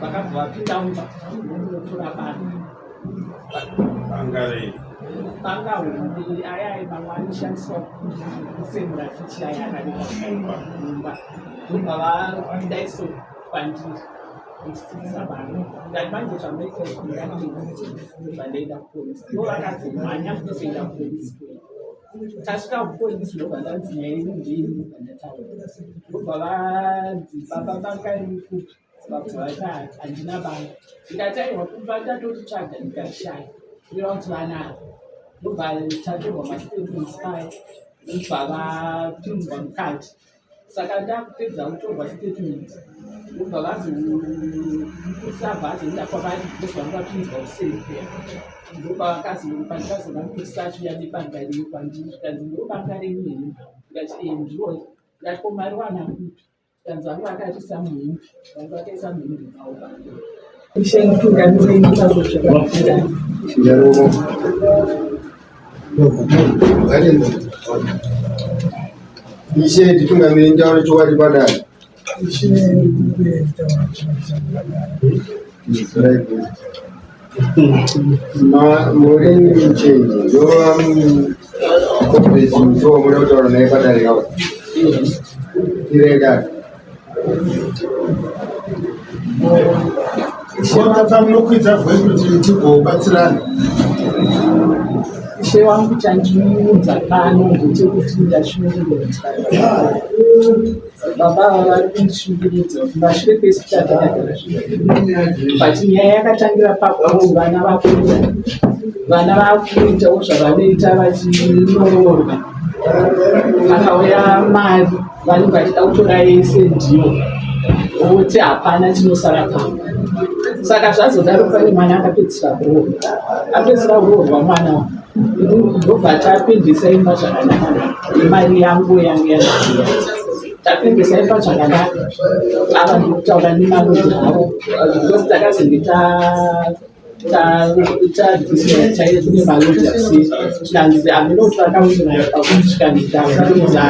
Vakabva vapinda mumba ndokunotora banga. Banga rei? Banga hombe aya ayi mamwe anoshandiswa kufemura fichi aya akabikwa mumba. Ndobva vapinda iso kwandiri ndichidzidzisa banga. Ndati manje zvamunoita izvi ndobva ndaenda kupolisi. Ivo vakazomhanya futi kuenda kupolisi kuya. Tasvika kupolisi ndobva ndanzi nyaya yenyu ndei ndobva ndataura. Ndobva vanzi baba banga riri kupi? Vabva vati handina banga. Ndikati aiwa kubva ndatoritsvaga ndikarishaya. Kureva kuti vanaro. Ndobva tatorwa mastatements paya ndobva vapinzwa mukati. Saka ndakupedza kutorwa statement ndobva vazosabva azoenda kwavari because vanga vapinzwa kuseri kuya. Ndopavakazo pandikazoona mupurisa achiuya nebanga riri kwandiri zvikanzi ndiro banga renyu here? Ndikati ee ndiro. Ndikati ko mariwana kupi? Zvikanzi vanga vakaisa muhembe, vanga vakaisa muhembe mavo banga. Ishe mutungamiriri mutauro zvakakura. Ishe titungamiriri nditaure chokwadi padare. Ishe ndikunge nditaura chokwadi padare. Muri muchenje ndova comrade ndo wamuda kutaura naye padare kawa. Irai dare. Tata munokwidza voice kuti tigobatsirana. Ishe wangu chandinoudza pano ndechekuti ndashungurudzwa. Baba ava vari kundishungurudza kumashure kwese chatakagara but nyaya yakatangira pakuti vana vakura vana vakuitawo zvavanoita vachinoroorwa pakauya mari vanenge vachida kutora yese ndiyo voti hapana chinosara pano saka zvazodaro pane mwana akapedzisira kuroorwa apedzisira kuroorwa mwana ndobva tapindisa imba zvakanaka nemari yangu yangu yandaziya tapindisa imba zvakanaka ava ndikutaura nemalodhi avo because takazenge ta tadiswa chaiyo kune malodhi akusiri zvikanzi hameno kuti vakawirirana pakuti zvikanzi ndaunza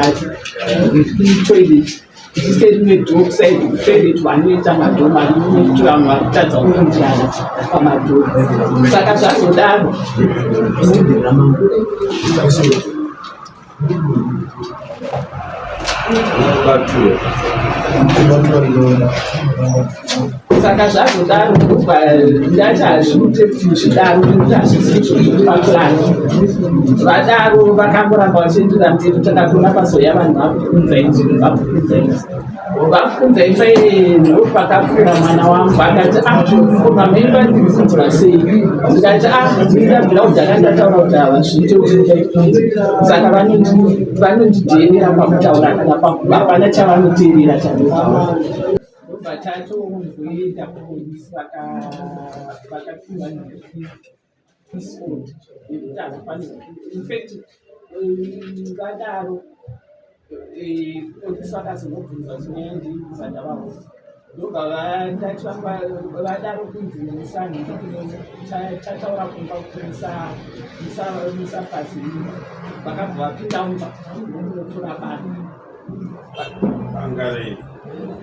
toilet tichise rimwe dhoo kuside kutoilet vanoita madhoo mari vanhu vari kutadza kupindirana pamadhoo saka zvazodaro Saka zvazodaro ndobva ndati hazviite kuti zvidaro nekuti hazvisi izvo zviri papurani. Vadaro vakangoramba vachienderera mberi takatoona pazouya vanhu vakuunza inzwi vakuunza inzwi. Vakuunza imba iyi ndopakapfuura mwana wangu akati ah ko mama imba ndiri kudzura sei? Ndikati ah ndabvira kudhara ndataura kuti havazviite kuti ndaikunze. Saka vanondidheerera pakutaura kana hapana chavanoteerera chandinotaura. Ndobva tatongoenda kupolisi vakapiwa peace order yekuti hazvifanirwi infact vadaro polisi vakazongobvunza kuti nyaya ndeiudza ndavaudza ndobva vandati vadaro kunzi tataura kumba kuti musapazi imba vakabva vapinda mumba ndokunotora banga. Banga rei?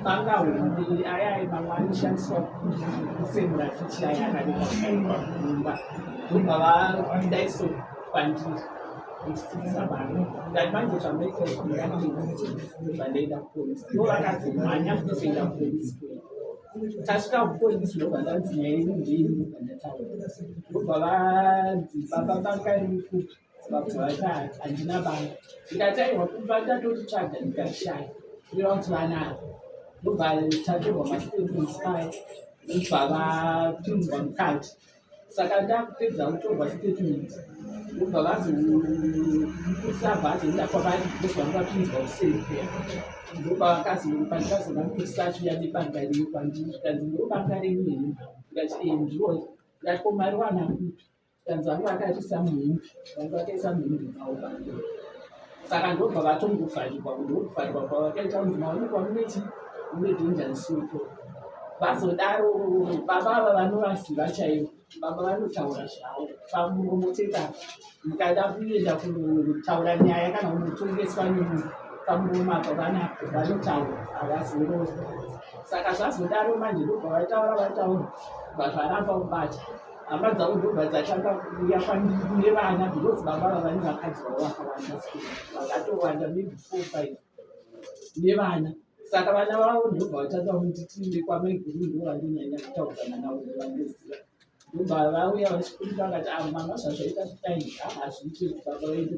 Banga hombe aya ayi mamwe anoshandiswa kufemura fichi aya akabikwa mumba ndobva vapinda iso kwandiri ndichidzidzisa banga. Ndati manje zvamunoita izvi ndobva ndaenda kupolisi. Ivo vakazomhanya futi kuenda kupolisi kuya. Tasvika kupolisi ndobva ndanzi nyaya yenyu ndei ndobva ndataura. Ndobva vanzi baba banga riri kupi? Vabva vati handina banga. Ndikati aiwa kubva ndatoritsvaga ndikarishaya. Kureva kuti vanaro. Ndobva tatorwa mastatements paya ndobva vapinzwa mukati. Saka ndakupedza kutorwa statement ndobva vazosabva azoenda kwavari because vanga vapinzwa kuseri kuya. Ndopavakazo pandikazoona mupurisa achiuya nebanga riri kwandiri zvikanzi ndiro banga renyu here? Ndikati ee ndiro. Ndikati ko mariwana kupi? Zvikanzi vanga vakaisa muhembe, vanga vakaisa muhembe mavo banga. Saka ndobva vatongovharirwa, ndokuvharirwa kwavakaita kunzi maonekwa mune chii? Mune dangerous weapon. Vazodaro baba ava vanovaziva chaivo, baba vanotaura zvavo pamuromo chete apa. Mukada kuenda kunotaura nyaya kana kunotongeswa nemunhu. Pamuromo apa vanapo vanotaura havazorori. Saka zvazodaro manje ndobva vataura vataura bva zvaramba kubata. Hama dzavo ndobva dzatanga kuuya kwandiri nevana because baba vava nevakadzi vavo vakawanda vakatowanda maybe 4 5 nevana. Saka vana vavo ndobva vatanga kunditi kwamaiguru ndovandonyanya kutaudzana navo ndovandoziva. Ndobva vauya vachikumbira vakati ah mama zvazvaita kudai ah hazviite kuti baba vedu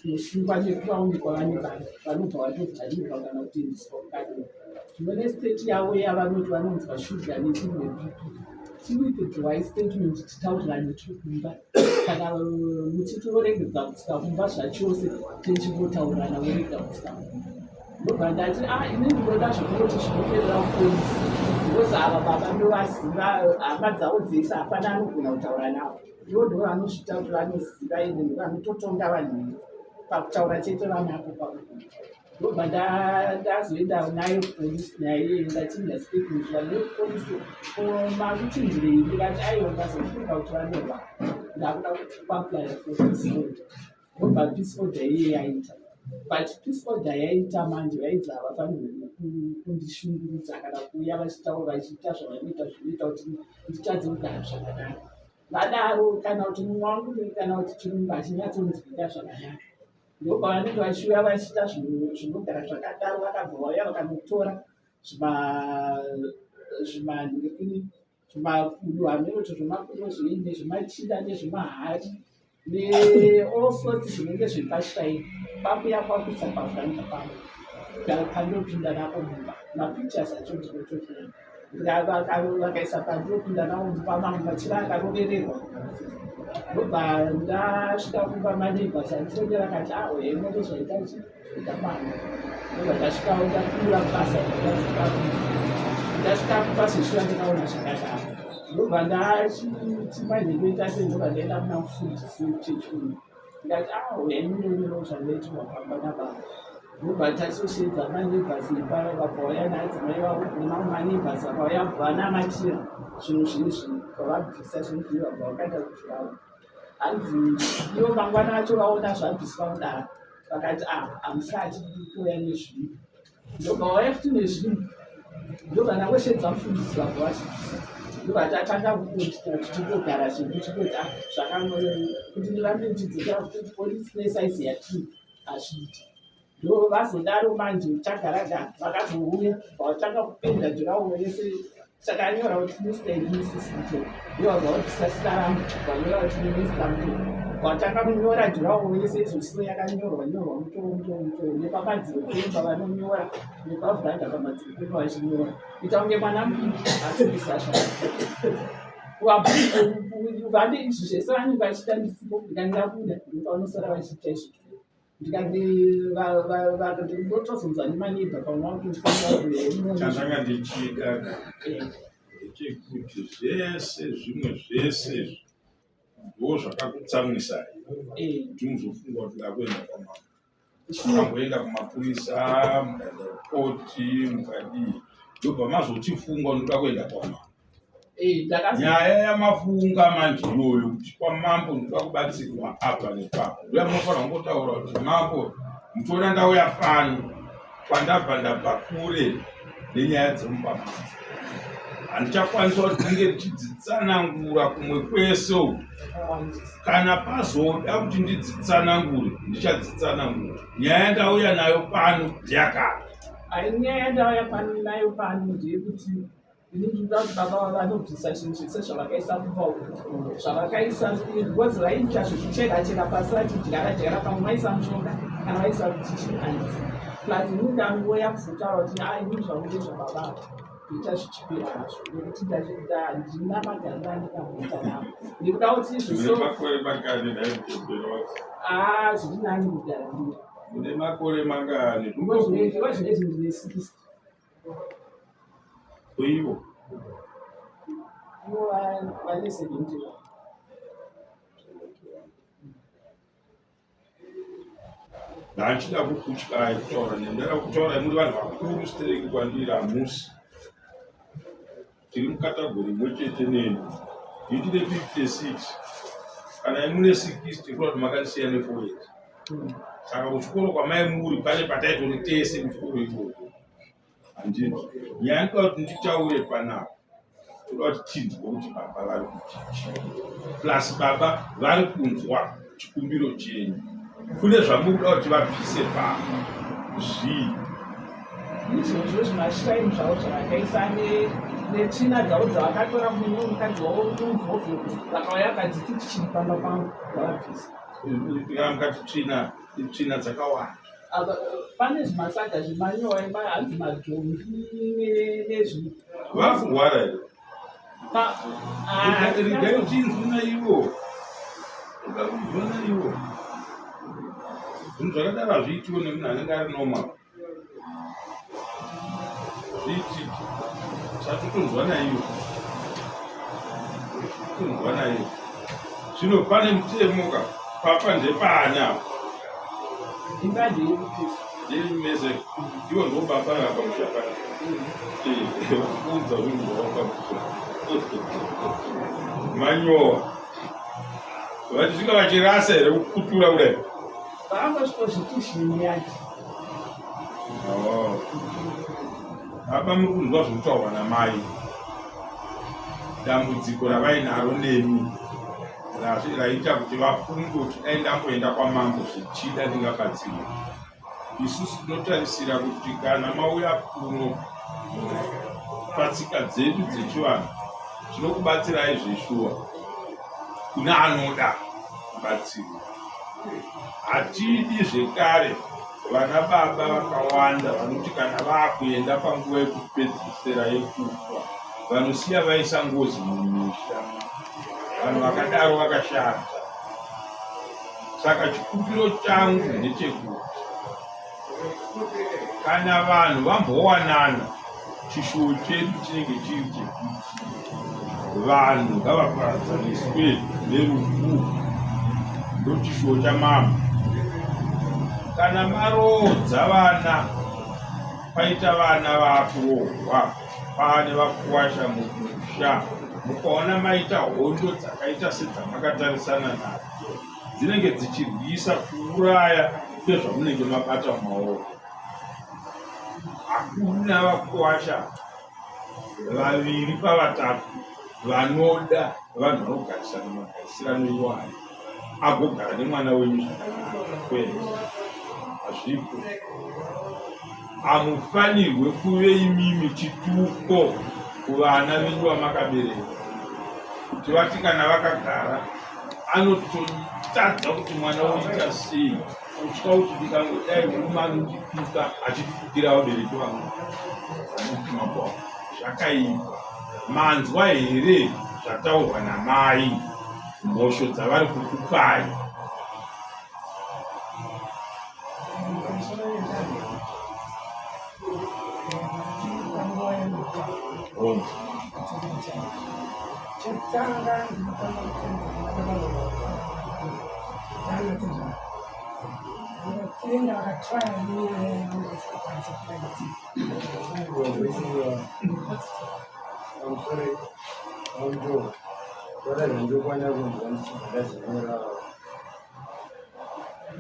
tinosungwa nekuvaonekwa vane vana vanobva vatovharirwa kana kutoendeswa kukadini. Zvino nestate yavo yavanoti vanonzwa shuga nechimwe BP chiwithdrawai statement titaurirane tiri kumba kana muchitoregedza kutsika kumba zvachose techingotaurirana vorega kutsika kumba. Ndobva ndati ah ini ndinoda zvekungoti zvinoperera kupolisi because ava baba ndovaziva hama dzavo dzese hapana anogona kutaura navo ivo ndo vanozviita kuti vanoziva ende ndovanototonga vanhu pakutaura chete vanapo pakugona ndobva ndazoenda nayo kupolisi nyaya iyoyo ndachinja statement vanhu vekupolisi ko makuchinjirei ndikati aiwa ndazofunga kuti vanorwara ndakuda kuti kuapply for peace order ndobva peace order iye yaita but peace order yaita manje vainzi havafanirwe kundishungurudza kana kuuya vachitaura vachiita zvavanoita zvinoita kuti nditadze kugara zvakanaka vadaro kana kuti mumwe wangu kana kuti chirungu hachinyatsonzwika zvakanaka ndopavanenge vachiuya vachiita zvinogara zvakadaro vakabva vauya vakanotora zvimanhikini zvimakudo hameno kuti zvimakudo zvii nezvimachinda nezvimahari neall sorts zvinenge zvepashaini kwakuya kwakuisa pavhuranda pangu pandopinda napo mumba mapictures acho ndinototoona vakaisa pandinopinda nawo mumba mangu machira akarovererwa ndobva ndasvika kumba maneighbors andifonera akati awe ah, moto zvaita chi ndamana ndobva ndasvikawo ndakura basa ndasvika kumba zveshuwa ndikaona zvakadaro ndobva ndachiti manje ndoita sei ndobva ndaenda kuna mufundisi wekuchechi uno ndikati ah uyai mundoonerawo zvandoitirwa pamba nababa ndobva tachosheedza maneighbors ipaya vabva vauya naadzimai vavo nemamwe maneighbors vakauya vanamatira zvinhu zvinhu zvinhu vabvisa zvinhu zvinhu vabva vakaita kuti vavo hanzi ivo mangwana acho vaona zvabviswa kudaro vakati ah hamusati kuuya nezvinhu ndobva vauya futi nezvinhu ndobva ndangosheedza mufundisi vabva vachibvisa ndobva tatanga kungoti tichingogara zvedu tichingoti ah zvakango kuti ndirambe ndichidzokera futi polisi nesaizi yatiri hazviiti ndo vazodaro manje tagara gara vakazouya vatanga kupenda jurawo yese takanyora kuti Mr and Mrs Mutoko ndivo vabva vabvisa zita rangu vanyora kuti Mr Mutoko vatanga kunyora jurawo yese izvosiso yakanyorwa nyorwa Mutoko Mutoko Mutoko nepamadziro pemba vanonyora nepavhuranda pamadziro pemba vachinyora kuita kunge mwana mudiki asibisa zvavo vane izvi zvese vanenge vachiita ndisipo ndikanyabuda ndopavanosara vachiita izvi ndikati ndotozonzwa nemaneighbor pamwe vakutofanira chandanga ndichida ndechekuti zvese zvimwe zvese izvi ndo zvakakutsamwisai kuti muzofunga kuti ndakuenda kwamambo makamboenda kumapurisa mukaenda kukoti mukadii ndobva mazochifunga ndoda kuenda kwamambo Eh, nyaya yamafunga manje iyoyo kuti kwamambo ndoda kubatsirwa apa nepapo ndoya munofanira kungotaura kuti mambo muchiona ndauya pano kwandabva ndabva kure nenyaya dzemumba mangu handichakwanisa kuti ndinge ndichidzitsanangura kumwe kwese uku kana pazoda kuti ndidzitsanangure ndichadzitsanangura nyaya yandauya nayo pano ndeyakati nyaya yandauya pano nayo pano ndeyekuti Ini ndinoda kuti baba vanobvisa zvinhu zvese zvavakaisa mumba umu zvavakaisa because vaiita zvekuchera chera pasi vachidyara dyara pamwe vaisa mushonga kana vaisa kuti chii handiti plus ini ndangoya kuzotaura kuti a ini zvangu ndezvababa ava kuita zvichipera hazvo nekuti handina magariro andikamboita navo ndikuda kuti izvozvo ah, zviri nani kugara ndiri une makore mangani zvinezvi ndine 60 Kuivo. Ivo vane 71. Ndanchida kukutyai kutaura nemi ndada kutaura muri vanhu vakuru stereki kwandiri hamusi tiri mukategori imwe chete neni ini ndine 56 kana imune 60 kureva kuti makandisiya ne4 years. Saka kuchikoro kwamai muri pane pataitori tese kuchikoro ikoko. Handiti nyaya ndinoda kuti nditaure panapa, toda kuti tinzwe kuti baba vari kuti chii, plus baba vari kunzwa chikumbiro chenyu. Kune zvamuri kuda kuti vabvise pamba zvii? Izvozvo zvimashrine zvavo zvavakaisa netsvina dzavo dzavakatora mumwe mukadzi wavo muvhovho vakauya vakadziti tichiri pamba pangu vavabvisa. Mukati tsvina, tsvina dzakawanda. Pane zvimasaga zvemanyowa ema hanzi madhongi nezvi. Vakurwara here? Regai tinzwe naivo. Toda kunzwa naivo. Zvinhu zvakadaro hazviitiwe nemunhu anenge ari normal. Zviitike. Chatotonzwa naivo. Tonzwa naivo. Zvino pane mutemo ka papa ndepani apa. Imba ndeyekupisa. Ndeyemese. Ivo ndo baba apa musha pana. Kuudza zvinhu zvawakapusa. Manyowa. Vachisvika vachirasa here kukutura kudai? Vakangosvikozviti zvinyati. Oh. Baba muri kunzwa zvekutaurwa namai. Dambudziko ravainaro nemi raita kuti vafunge kuti dai ndamboenda kwamambo zvichida ndingabatsirwa. Isusu tinotarisira kuti kana mauya kuno patsika dzedu dzechivanhu tinokubatsirai zveshuwa kune anoda kubatsirwa. Hatidi zvekare vana baba vakawanda vanoti kana vakuenda panguva yekupedzisira yekufa vanosiya vaisa ngozi mumisha. Vanhu vakadaro vakashata. Saka chikumbiro changu ndechekuti kana vanhu vambowanana, chishuwo chedu chinenge chiri chekuti vanhu ngavaparadzaniswe nerufu, ndochishuwo chamambo. Kana maroodza vana, paita vana vakuroorwa, paane vakuwasha mumusha, mukaona maita hondo dzakaita sedzamakatarisana nadzo, dzinenge dzichirwisa kuuraya kwezvamunenge mabata mumaoko. Hakuna vakuwasha vaviri pavatatu vanoda vanhu vanogarisana magarisirano iwayo agogara nemwana wenyu zvakanaka kwete hazvipo. Hamufanirwe kuve imimi chituko kuvana venyu vamakabereka kuti vati kana vakagara anototadza kuti mwana woita sei kutya kuti ndikangodai murume anondituka achitukira vabereki vangu anoti zvakaipa. Manzwa here zvataurwa namai mhosho dzavari kukupai? Chekutanga ndinotanga kutenda ndana ndinotenda vakatraya nenyaya yangu vasingakwanisi kuaitika.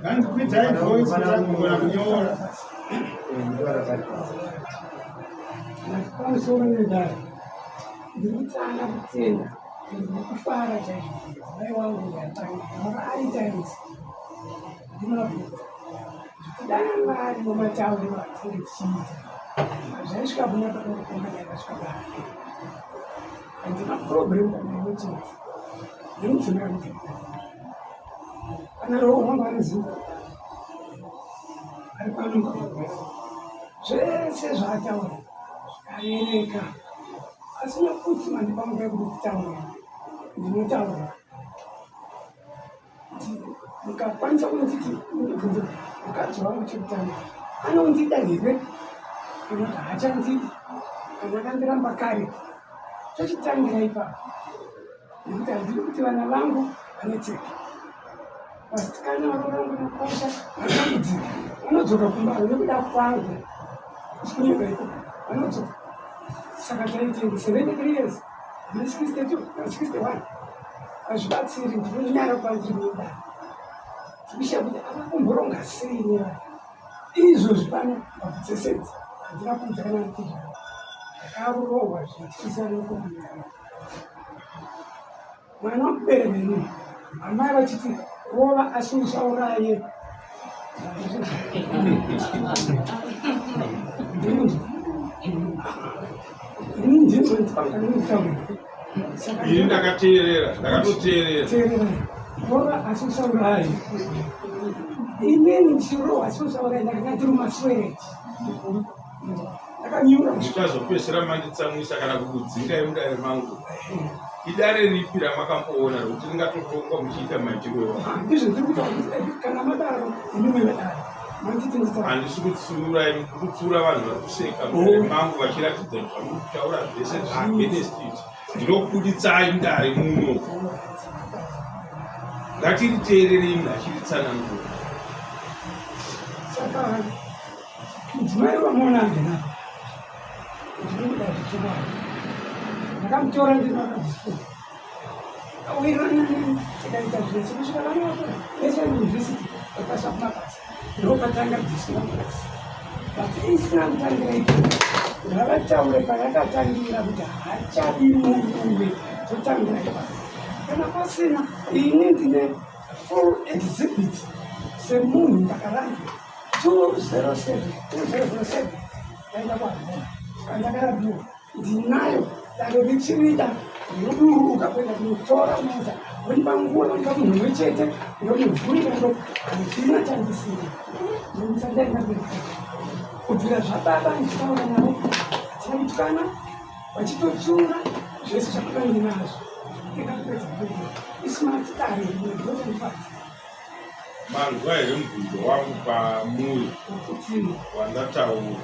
Ngandikwidzai voice kuti agogona kunyora. Pamusoro nedare ndiri kutanga kutenda ndiri kufara chaizvo mudzimai wangu aita ndimabvunza zvitidana Mwari mumatauriro atinge tichiita zvaisvika kuna pakangokonga yakasvika paa handina problem kana imwe chete nemudzimai wangu kana roho wangu anoziva ari pano zvese zvaataura zvikarereka asi nekuti mandipa nguva yekuti titaure ndinotaura kuti mukakwanisa kunditi mundibvunze mukadzi wangu chekutanga anondida here kana kuti haachandidi kana akandiramba kare tochitangira ipapo nekuti handidi kuti vana vangu vanetseke vasikana vakavangu makwasha vatambudzika vanodzoka kumba nekuda kwangu kunyika ikoko vanodzoka saka taitenge 73 years ndine 62 na 61 hazvibatsiri ndinonyara kwandiri nedare. Tikushaya kuti akakumboronga sei nevanhu izvozvi pano pabvutsesedzi handina kuudza kana ndizvo ndakarohwa zvinotyisa nokubuda mwana wamubereka inini amai vachiti rova asi usauraye. Ini ndakateerera, ndakatoteerera. Rova asi usauraye. Inini ndichirohwa asi usauraye ndakanga ndiri mumaswereti. Ndakanyura. Muchazopedzisira manditsamwisa kana kukudzingai mudare mangu. Idare ripi ramakamboona rokuti ringatotongwa muchiita maitiro iwayo? Ndizvo ndiri kutaura kuti kana madaro imimi vedare manditi nditaura. Handisi kutsiurai, ndiri kutsiura vanhu vari kuseka mudare mangu vachiratidza kuti zvamuri kutaura zvese against it. Ndinokubuditsai mudare muno. Ngatiriteererei munhu achiritsanangura. Saka mudzimai wamuona angenapa ndinomuda zvechokwadi ndakamutora ndiri vakadzifo awirirana neni tikaita zvese kusvika vana vako vese university vakasa kumabasa ndopatanga discomplexi but isina kutangira ipo ngavataure payakatangira kuti haachadi murume totangira ipapo kana pasina ini ndine full exhibit semunhu ndakarangira 207 2007 ndaenda kuangola pandakarapiwa ndinayo dare richirida ndinoburuka kuenda kunotora mota vondipa nguva vondipa munhu umwe chete ndomuvhurira ndo handina chandisina ndomusa ndaenda kuita kubvira zvababa ndichitaura navo hatina kutukana vachitotsura zvese zvakaba ndinazvo ndikapedza ismart dare rinodotandifadza Manzwa here mubvunzo wangu pamuri wandataura?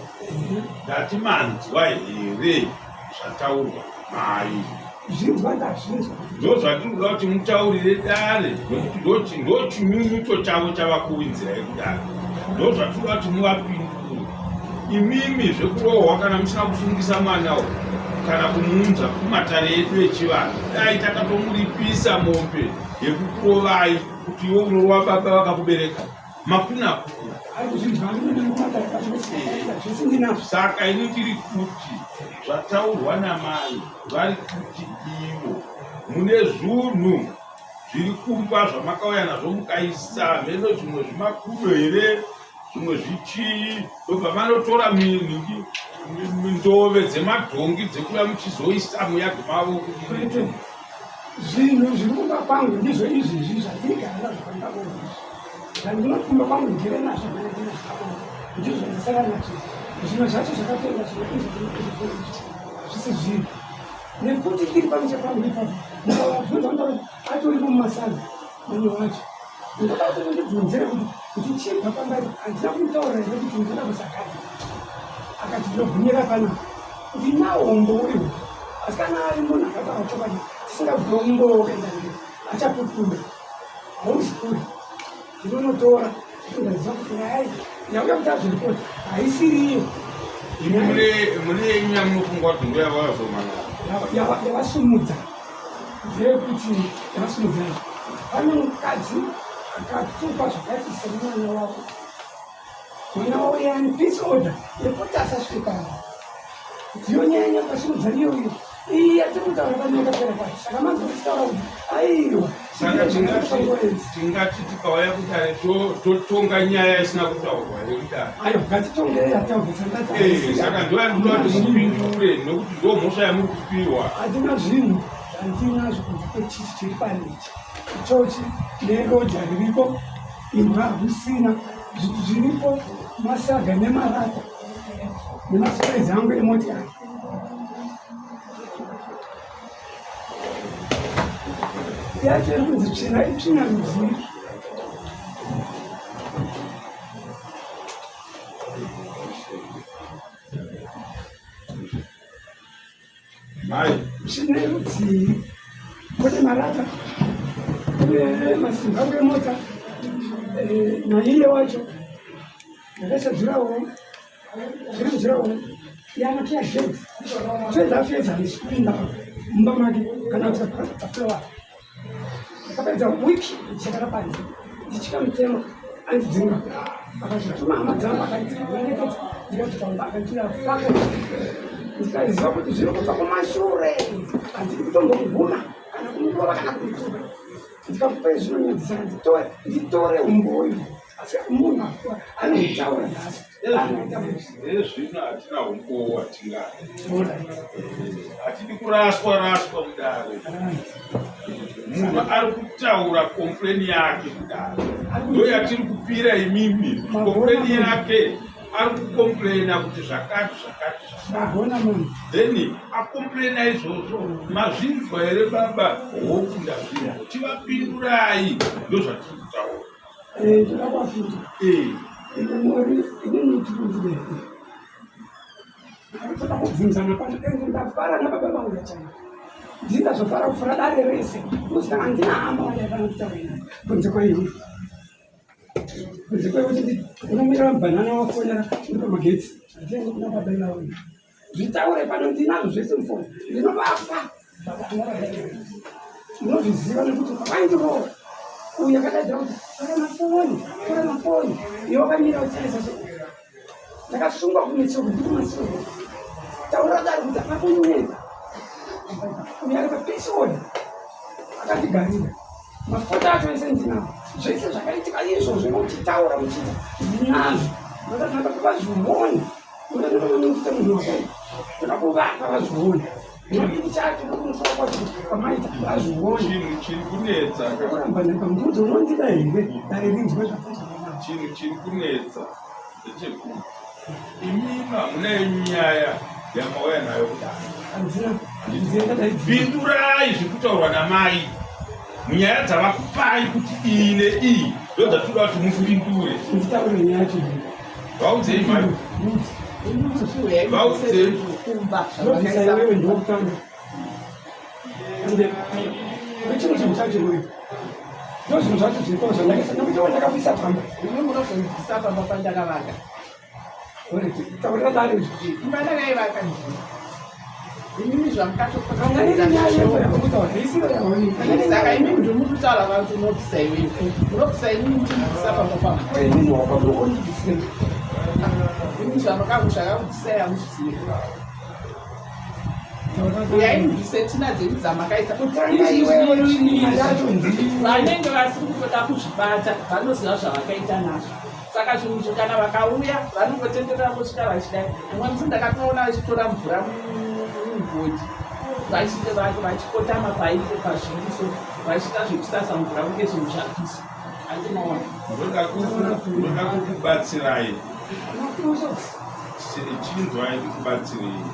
Ndati manzwa here zvataurwa namai? Zvinzwa ndazvinzwa. Ndozvatiri kuda kuti mutaurire dare nokuti ndochinyunyuto chavo chavakuwinzirai kudare. Ndozvatiri kuda kuti muvapindure. Imimi zvekurohwa kana musina kusungisa mwana uyu kana kumuunza kumatare edu echivanhu, dai takatomuripisa mombe yekukurovai kuti iwe unorova baba vakakubereka makunakuna. Saka ini ndiri kuti zvataurwa namai vari kuti ivo mune zvunhu zviri kumba zvamakauya nazvo mukaisa mheno zvimwe zvimakudo here zvimwe zvichii ndobva manotora minhingi ndove dzemadhongi dzekuya muchizoisa muyadhi mavo kwete zvinhu zviri kumba kwangu ndizvo izvizvi zvandigara nazvo pamba kwangu izvi zvandinoti kumba kwangu ndire nazvo ndinazvo ndizvo ndisara nazvo zvimwe zvacho zvakatoenda zvimwe izvi hazvisi zvinhu nekuti ndiri pamusha pangu ipapo ndikavabvunza kutaura atorimo mumasaga mumwe wacho Ndoda kuti mundibvunzire kuti ndichibva pamba handina kumutaurira here kuti ndinoda kusakadza. Akati ndinogumira panapa. Ndinawo umbowo iwo. Asi kana ari munhu akataura chokwadi tisingabvire umbowo wakaenda mberi achapupura. Hauzi kure. Ndinonotora ndaziva kuti nyaya iyi yauya kuti azviripoti haisiri iyo. Imi mune yenyu yamunofunga kuti ndoyavazomangara. Yavasumudza. Ndeyekuti yavasimudzira pane mukadzi akatukwa zvakaitisa nemwana wavo mwana wavo yani peace order yekuti asasvika ndiyo nyaya yakasimudza iyoyo iyi yatiri kutaura pane yakapera kwacho saka manzi kutaura kuti aiwa saka tingati tikauya kudare totonga nyaya isina kutaurwa here kudare aiwa ngatitongei yataurwa eh, saka ndoyandinoda kuti mupindure nokuti ndo mhosva yamuri kupiwa hatina zvinhu zvandinazvo kunze kwechichi chiri pano ichi ichochi neroja ririko imbwa hamusina zviripo masaga nemarata nemasipaizi angu emotikari yacho iri kunzi tsvina itsvina rudzii Mai. Tsvina rudzii kune marata kune masimba emota eh, naiye wacho ndakaisa jurawo zviri mujurawo yanakiya gate toenda fedza ndichipinda mumba make kana kuti paflowa ndakapedza week ndichakara panze. Ndichika mutemo andidzinga. Akazotuma hama dzangu akanditi ndikati pamba akanditora faka. Ndikaziva kuti zviri kubva kumashure. Handidi kutombomuguma kana kumurova kana kumutuka. Ndikakupai zvinonyadzisa nditore nditore umboyo. Asi munhu anotaura nhasi. Ezvino hatina umbowo watingati. Hatidi kuraswa raswa mudare. Munhu ari kutaura kompleni yake kudare. Ndoyatiri kupira imimi. Kompleni yake ari kukomplena kuti zvakati zvakati zvakati. Then akomplena izvozvo mazvinzwa here baba hopu ndazvinzwa. Chivapindurai ndozvatiri kutaura. Eh, ndakavapinda. Eh. Toda kubvunzana pano dai ndafara nababa vauya chaivo. Ndingazofara kufura dare rese. Kuzi handina hama wandaifana kutaura naye kunze kwaiwe. Kunze kwaiwe kuti unomira mubhanana wafonera uri pamagetsi. Handiendi kuna baba ivavo. Zvitaure pano ndinazvo zvese mufoni. Ndinovapa. Baba ana baba ivavo. Munozviziva nekuti pavaindiroora uyu akadaidzira kuti tora mafoni, tora mafoni. Iwe wakamira uchitarisa so. Ndakasungwa kumeso ndiri kumasure. Taura dare kuti akakunyeka. Uyu ari papeace order. Akatigarira. Mafuta acho ese ndinawo. Zvese zvakaitika izvozvo muchitaura muchiita ndinazvo. Ndakatanga kuvazvione. Unoita munhu wakaipa. Toda kuvaka vazvione. Chinhu chiri kunetsa chinhu chiri kunetsa ndechekuti imimi hamuna yenyu nyaya yamauya nayo kudai pindurai zviri kutaurwa namai munyaya dzavakupai kuti iyi neiyi ndodzatinoda kuti mupindure vaudzei mai vaudzei Chimwe chinhu chacho iwewe ndozvinhu zvacho zviripo zvandakaisa nekuti wandakabvisa pamba Imi munozondibvisa pamba pandakavaka. Taurira dare izvi. Imba ndakaivaka ndini. Imimi Kana iri nyaya yeko yakutaura isiro yaoni. zvamukatosaka imimi ndiri kutaura vanhu unobvisa iwewe. Unobvisa imimi muchindibvisa pamba pangu. Inini wakabvisa. Imi zvakakubvisai hamuzvizivi. Uyai mubvise tsvina dzenyu dzamakaisa. Kutanga iwewe tsvina yacho ndiwe. Vanenge vasiri kutoda kuzvibata vanoziva zvavakaita nazvo. Saka zvinhu izvo kana vakauya vanongotenderera vosvika vachidai. Mumwe musi ndakatoona vachitora mvura mumugodhi vachikotama paipo pazviri so vachiita zvekusasa mvura kunge zvinhu zvapisa. Handinoona. Ndoda kukubatsirai. Chinzwai ndikubatsirei.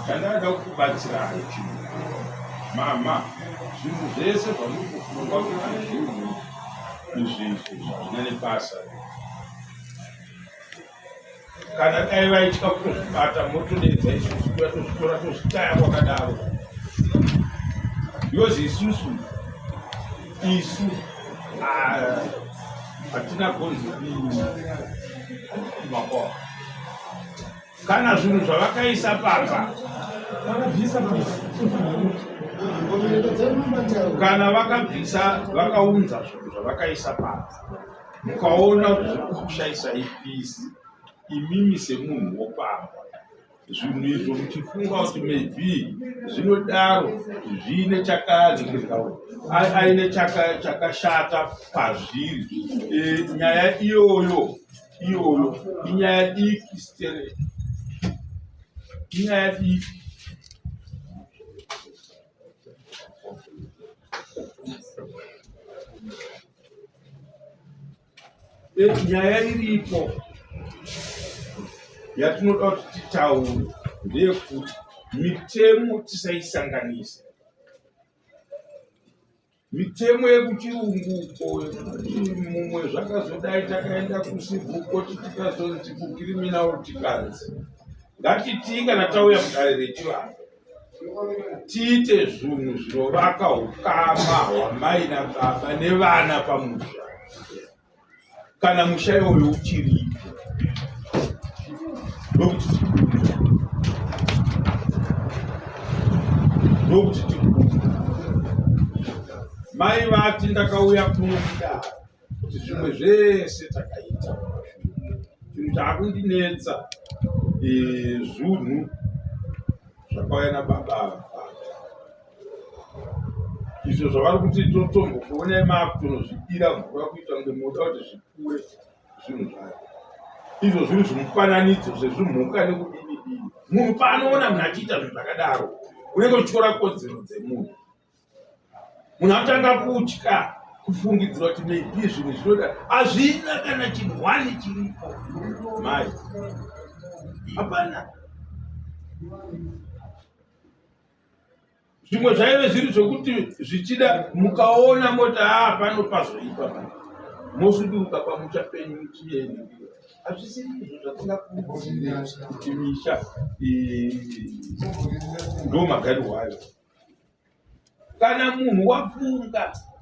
Chandada kukubatsirai chinhu. Mama, zvinhu zvese zvamuri kufunga kuti zvinhu izvi izvi hazvina nebasa. Kana dai vaitya kutozvibata motodeedza isusu kuya tozvitora tozvitaya kwakadaro. Because isusu isu ah, hatina gonzi makwa kana zvinhu zvavakaisa pamba kana vakabvisa vakaunza zvinhu zvavakaisa pamba mukaona kuti zviri kukushaisai pisi imimi semunhu wopamba zvinhu izvo muchifunga kuti maybe zvinodaro zviine aine chakashata pazviri e, nyaya iyoyo iyoyo inyaya diki sterek inyaya diki e, nyaya iripo yatinoda kuti titaure ndeyekuti mitemo tisaisanganisa Mitemo yekuchirungu uko yekuti mumwe zvakazodai takaenda kucivil court tikazonzi kucriminal tikanzi ngatitii kana tauya mudare rechivanhu tiite zvinhu zvinovaka ukama hwamai nababa nevana pamusha kana musha iwoyo uchiripo ndokuti tikuda ndokuti tikuda mai vati ndakauya kuno kudaro kuti zvimwe zvese takaita chinhu chaakundinetsa eh, zvunhu zvakauya nababa ava izvo zvavari kuti totombokuonai maakutonozvidira mvura kuita kunge moda kuti zvikure zvinhu zvayo izvo zviri zvimufananidzo zvezvimhuka nekudini dini munhu paanoona munhu achiita zvinhu zvakadaro unenge uchityora kodzero dzemunhu munhu anotanga kutya kufungidzira kuti maybe zvinhu zvinoda hazvina kana chinhu wani chiripo mai hapana zvimwe zvaive zviri zvekuti zvichida mukaona moti haa ah, pano pazoipa pa mosuduruka pamusha penyu muchienda hazvisiri izvo zvatingakurudzire kuti misha ndo magarirwo ayo kana munhu wafunga kuti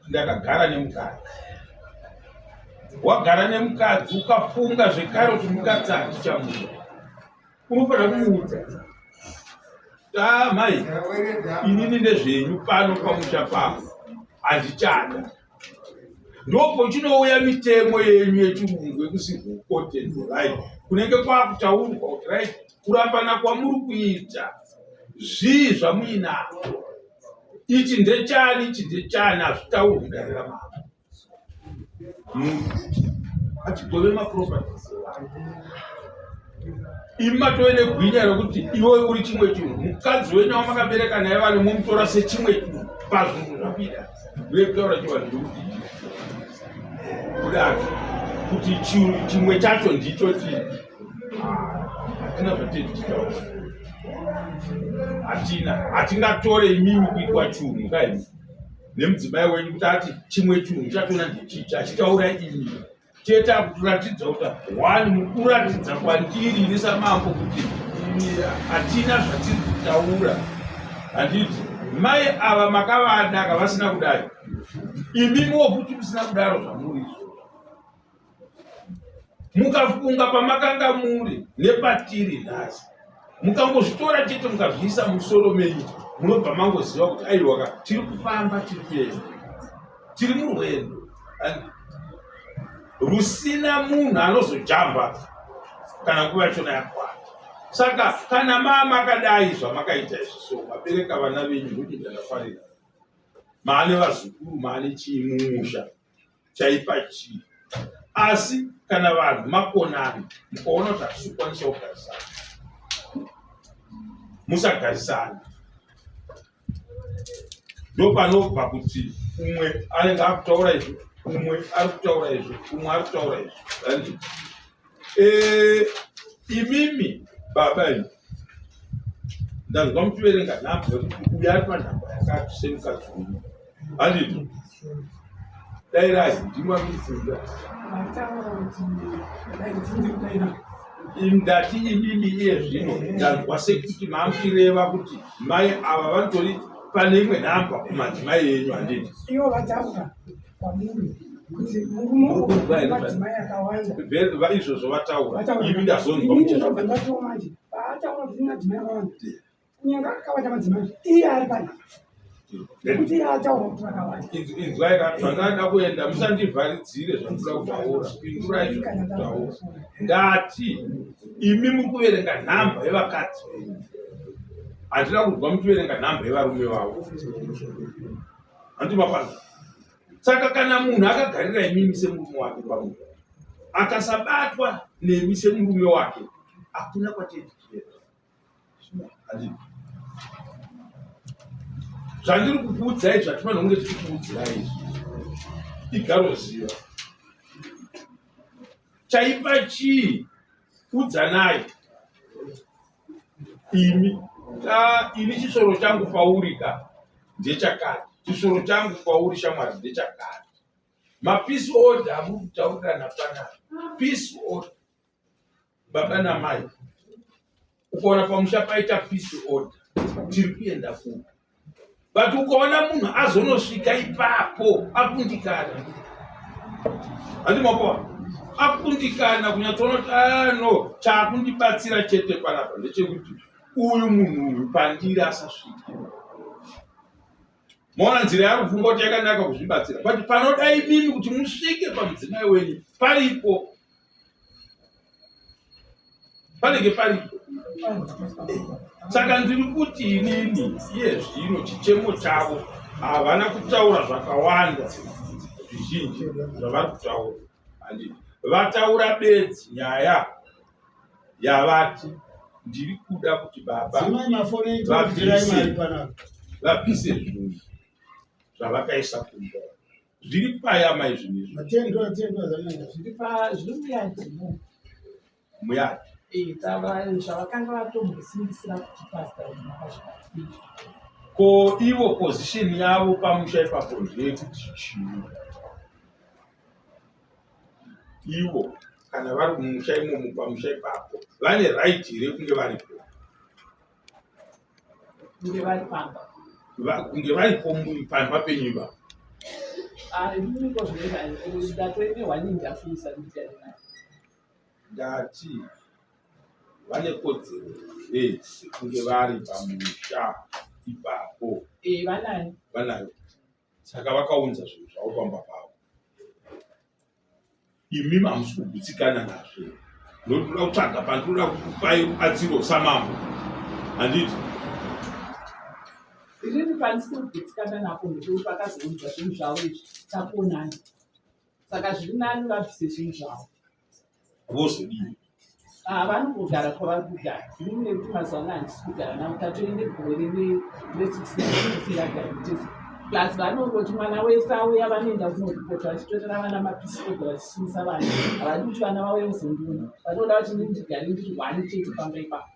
ndakagara nemukadzi wagara nemukadzi ukafunga zvekare kuti mukadzi handichamuda unofanira kumuudza ah, mai inini ndezvenyu pano pamusha pavo handichada ndopochinouya mitemo yenyu yechirungu yekucivil court and the right kunenge kwakutaurwa kuti right kurambana kwamuri kuita zvii zvamuinazvo ichi ndechani ichi ndechani hazvitaurwi mudare ramambo munhu achigove maproperties evanhu imi matove negwinya rekuti iwe uri chimwe chinhu mukadzi wenyu wamakabereka naye vanhu momutora sechimwe chinhu pazvinhu zvakuita uye kutaura chivanhu ndokuti kudaro kuti chimwe chacho ndicho ti hatina zvatiri tichitaura hatina hatingatore imimi kuitwa chunhu kaimi nemudzimai wenyu kuti ati chimwe chinhu chatona ndechichi achitaura ini chete akutoratidza kuti one mukuratidza kwandiri ini samambo kuti hatina zvatiri kutaura handiti mai ava makavada kavasina kudai imimiwo futi musina kudaro zvamuri izvo mukafunga pamakanga muri nepatiri nhasi mukangozvitora chete mukazviisa musoro menyu munobva mangoziva kuti aiwaka tiri kufamba tiri kuenda tiri murwendo rusina munhu anozojamba kana nguva yachona yakwana saka kana maa makadai zvamakaita izvi so mabereka vana venyu ndokuti ndakafarira maane vazukuru maane chii mumusha chaipa chii asi kana vanhu makonana mukaona kuti hatisi kukwanisa kugarisana musagarisana ndopanobva kuti umwe anenge akutaura izvo umwe ari kutaura izvo umwe ari kutaura izvo andi eh, imimi baba imi ndanzwa muchiverenga nhamba yekuti uyu ari panhamba yakati semukadzi uyu handiti dairai ndimwamifunga ndati imimi iye zvino ndanzwa sekuti mamuchireva kuti mai ava vanotori pane imwe nhamba kumadzimai enyu handiti ivo vataura kwamuri kuti murume madzimai akawanda izvozvo vataura imi ndazonzwa muchizvobva ndatiwo manje paataura kuti madzimai akawanda kunyange akawanda madzimai iye ari panhamba nekuti iye ataura kuti vakawanda inzwai ka zvandada kuenda musandivharidzire zvandoda kutaura pindurai zvandikutaura ndati imi muri kuverenga nhamba yevakadzi venyu handina kunzwa muchiverenga nhamba yevarume vavo handimapano saka kana munhu akagarira imimi semurume wake pamunhu akasabatwa nemi semurume wake hakuna kwatiri tichienda zvandiri kukuudzai zvatinofanira kunge tichikuudzirai izvi igaroziva chaipa chii udzanai imi ini chisoro changu pauri ka ndechakati chisoro changu pauri shamwari ndechakati mapeace order amuri kutaurirana panapa peace order baba namai ukaona pamusha paita peace order tiri kuenda kupi but ukaona munhu azonosvika ipapo akundikana handi mapoa akundikana kunyatsoona kuti ah, no chaakundibatsira chete panapa ndechekuti uyu munhu uyu pandiri asasvike. Maona nzira yaari kufunga kuti yakanaka kuzvibatsira, but panoda imimi kuti musvike pamudzimai wenyu paripo, panenge paripo. Saka ndiri kuti inini iye zvino chichemo chavo havana kutaura zvakawanda zvizhinji zvavari kutaura, handiti vataura bedzi nyaya yavati ndiri kuda kuti baba vabvise zvinhu zvavakaisa kumba zviri paya mai zvinhu izvi muyadi zvavakanga vatombosimbisira kuti pasta ko ivo position yavo pamusha ipapo ndeyekuti chii ivo kana vari kumusha imomo pamusha ipapo vane right here kunge varipo kunge vari pamba kunge varipo pamba penyu ipapo ndati vane kodzero here sekunge vari pamusha ipapo eh, vanayo vanayo saka vakaunza zvinhu zvavo pamba pavo imi hamusi kugutsikana nazvo ndotoda kutsvaga pandinoda kukupai rubatsiro samambo handiti inini pandisi kugutsikana napo ndekuti vakazounza zvinhu zvavo izvi takuonani saka zviri nani vabvise zvinhu zvavo vozodii Ah, vanongogara kwavari kugara inini nekuti mazuva ano handisi kugara navo tatoende gore resixisingagari tese plus vanongoti mwana wese auya vanoenda kunoripota vachitorera vana mapisi oga vachisunisa vana havadi kuti vana vauye kuzondiona vanoda kuti inini ndigare ndiri one chete pamba ipapo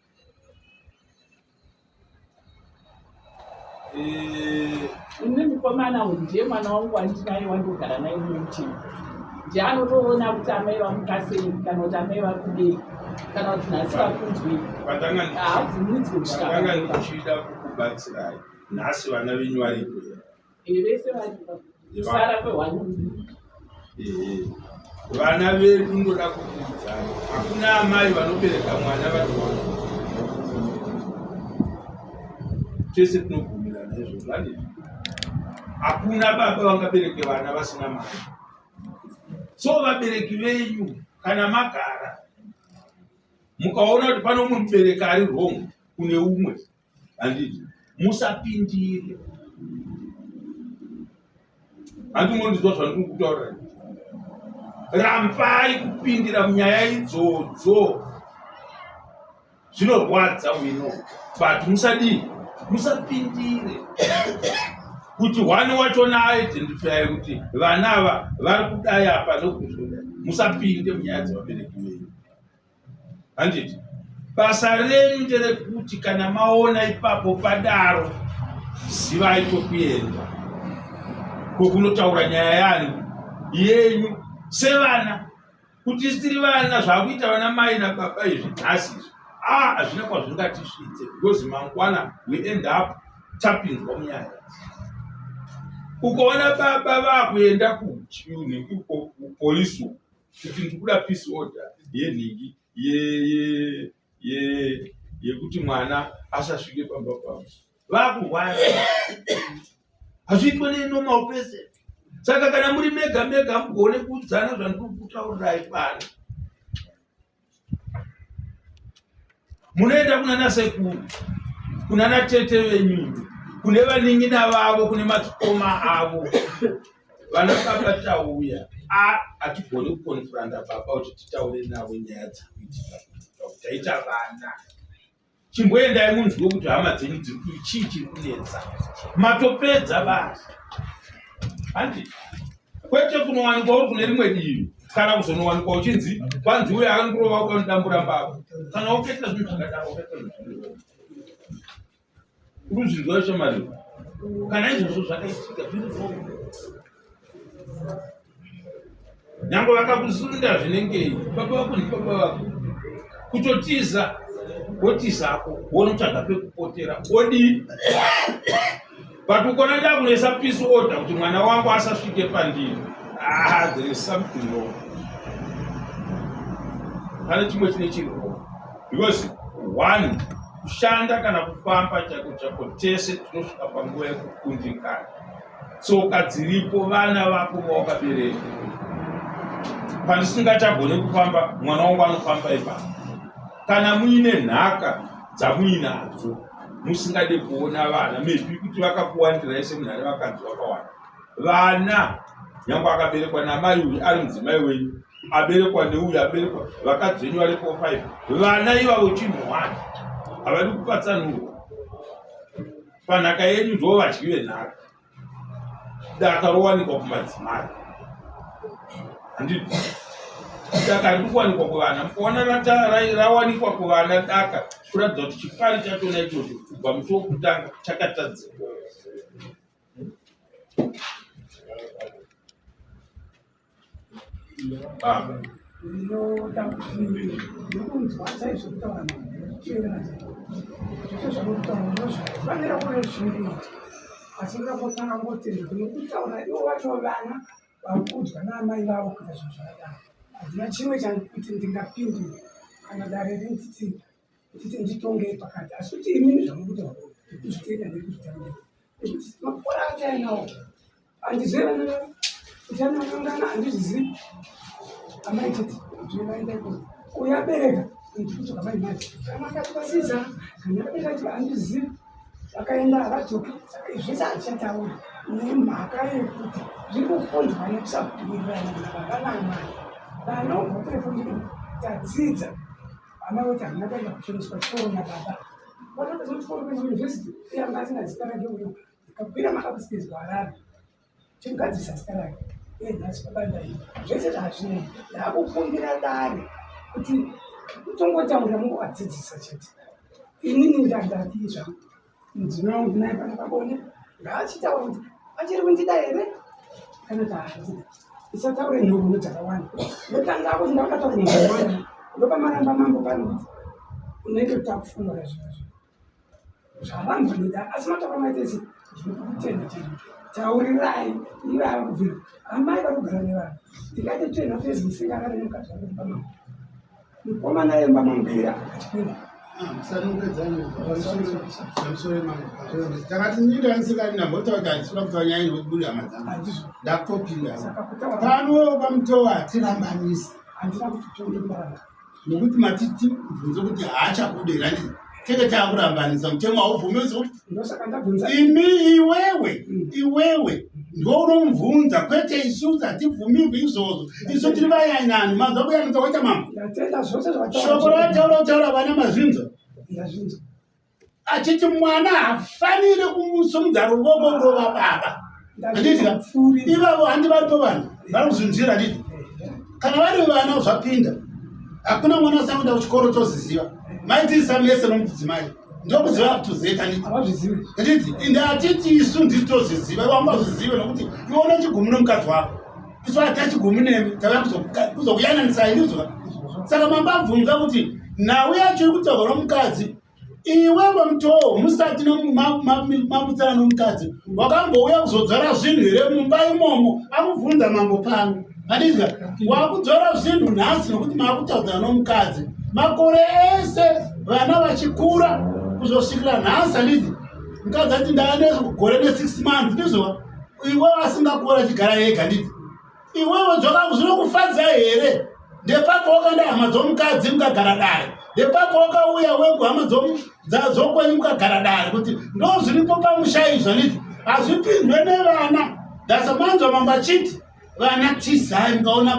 Eh, ini mukomana uyu ndiye mwana wangu wandinaye wandogara naye mumuchini ndiye anotoona kuti amai vamuka sei kana kuti amai vari kudei kana kuti nhasi vakunzwei haabvumidzwe kusvikandanga ndichida kukubatsirai nhasi vana venyu varipo here vese varipo kusara kwehwani Vana vedu ndoda kukuudzai, hakuna amai vanobereka mwana vari wani. Tese tinobvumirana izvozvo, handiti? Hakuna baba vangabereke vana vasina mari. So vabereki venyu kana magara mukaona kuti pane umwe mubereki ari wrong kune umwe handiti musapindire handi unondizwa zvandiri kutaura rambai kupindira munyaya idzodzo zvinorwadza wino but musadii musapindire kuti hwani wachona aidentify kuti vana ava vari kudai apa nokuzodai musapinde munyaya dzevabereki venyu Handiti basa renyu nderekuti kana maona ipapo padaro zivai kwekuenda kwekunotaura nyaya yani yenyu sevana kuti isi tiri vana zvakuita vana mai nababa izvi nhasi izvi ah hazvina kwazvingatisvitse because mangwana we end up tapinzwa munyaya ukaona baba vakuenda kupolisi uku kuti ndikuda peace order yenhingi yekuti mwana asasvike pamba pavo vakurwara hazviitwe nenormal person saka kana muri mega mega mugone kuudzana zvandiri kutaurirai pano munoenda kunana sekuru kunana tete venyu kune vanin'ina vavo kune madzikoma avo vana baba tauya a hatigoni kukonfuranda baba kuti titaure navo nyaya dzikuitika taita vana Chimboendai munzwe kuti hama dzenyu dziri kui chii chiri kunetsa. Matopedza basa. Handi kwete kunowanikwa uri kune rimwe divi kana kuzonowanikwa uchinzi kwanzi uyo akangurova ukanodambura mbava kana ukaita zvinhu zvakadaro ukaita zvinhu urikuzvinzwa shamari kana izvozvo zvakaitika zviri nyange vakakusunda zvinengei baba vako ndibaba vako kutotiza wotizako wonotsvaga pekupotera wodii but ukona ndakunesa peace order kuti mwana wangu asasvike pandiri ah, there is something wrong pane chimwe chine chiri wrong because one Kushanda kana kufamba chaiko chaiko tese tinosvika panguva yekukundikana. Tsoka dziripo, vana vako vawakabereka. Pandisingachagone kufamba, mwana wangu anofamba ipapo. Kana muine nhaka dzamuinadzo musingade kuona vana, maybe kuti vakakuwandirai semunhu ane vakadzi vakawanda. Vana nyangwe akaberekwa namai uyu ari mudzimai wenyu aberekwa neuyu aberekwa vakadzi venyu varipo 5 vana ivavo chinhu one havadi kupatsanurwa panhaka yenyu ndo vadyi venhaka daka rowanikwa kumadzimai handiti daka riri kuwanikwa kuvana mukaona rawanikwa kuvana daka kuratidza kuti chipari chachona ichocho kubva musi wokutanga chakatadzikwa. Ndinoda kuti ndikunzwa chaizvo kutaura ndikuteerera chaizvo zvese zvamuri kutaura ndozvaifanira kuve zviri kuita asi ndoda kutanga ngotenda kune kutaura ivo vacho vana vakuudzwa naamai vavo kuita zvinhu zvakadaro handina chimwe chankuti ndingapindura kana dare rinditi nditi nditongei pakati asi kuti imimi zvamuri kutaura ndikuzvitenda ndiri kuzvitambira nekuti makore atainawo Handizivi vana kuti anangana handizvizivi. Amai chete zvinovaenda ikoko. Uyo abereka ndikudzoka mai manje. Kana akati vasiza kana akabereka chete handizvizivi. Vakaenda havadzoki saka izvi zvese handichatauri nemhaka yekuti zviri kukonzwa nekusawirirana nababa naamai. Vana vobva telefoni tadzidza amai voti handina kuenda kucheneswa chikoro nababa. Vakatadza kuchikoro kuenda kuyunivhesiti iye anga asina zita rake uyo. Ndikakwira maupstairs kuHarare chekugadzirisa zita rake uye nhasi baba ndai zvese zvazvinei ndakukumbira dare kuti kutongotaurira mungovadzidzisa chete inini ndandadii zvangu mudzimai wangu ndinaye pano pabonde ngaachitaura kuti achiri kundida here kana kuti haandida isataure nhoroondo dzakawanda ndotanga kuti ndakataura nhoroondo ndopamaramba mambo pano kuti unenge utakufumura zvinhu zvavanhu vanoda asi mataura maita ese ndinokutenda chete taurirai ivava kubvira amai vari kugara nevanhu ndikaite tsvena fezi musingarare nemukadzi wangu mumba mangu mukomana yemba mangu achipinda Takati nyika ndisikati ndambotaura kuti handisikuda kutaura nyaya inobuda hama dzangu ndakutopinda pano pamutowa hatirambanisi handina kuti tonge kuramba nokuti matiti bvunze kuti haachakude rani tenge taakurambanisa mutemo haubvumiso imi iwewe mm. iwewe ndiwo unomubvunza kwete isu hatibvumirwi izvozvo isu tiri vayanani manzwa kuyananisa kwaita mambo shoko rataura kutaura vana mazvinzwa achiti mwana hafanire kumusumudza ruvoko kurova baba handiti ivavo handi varipo vanhu vari kuzvinzwira handiti kana vari vana zvapinda hakuna mwana asakuenda kuchikoro toziziva maidzidzisa mese nomudzidzimai ndokuziva kutozeta handiti ende hatiti isu ndisi tozviziva ivo vangazvizive nokuti iwe une chigumi nomukadzi wako isu hatina chigumi nemi tauya kuzokuyananisai ndizvo saka mambo abvunza kuti nhau yacho iri kutaurwa nomukadzi Iwe mutoo musati mamutsana nomukadzi wakambouya kuzodzora zvinhu here mumba imomo akubvunza mambo pano handizwa wakudzora zvinhu nhasi nokuti makutaudzana nomukadzi makore ese vana vachikura kuzosvikira nhasi handiti mukadzi ati ndaane gore ne6 months ndizvo iwe asingakura achigara ega handiti Iwewe zvaka zvinokufadza here? Ndepako wakaenda hama dzomukadzi mukagara dare. Ndepako wakauya weku hama dzokwenyu mukagara dare kuti ndozviripo pamusha izvo handiti hazvipindwe nevana. Ndasamanzwa mambo achiti vana tizai mukaona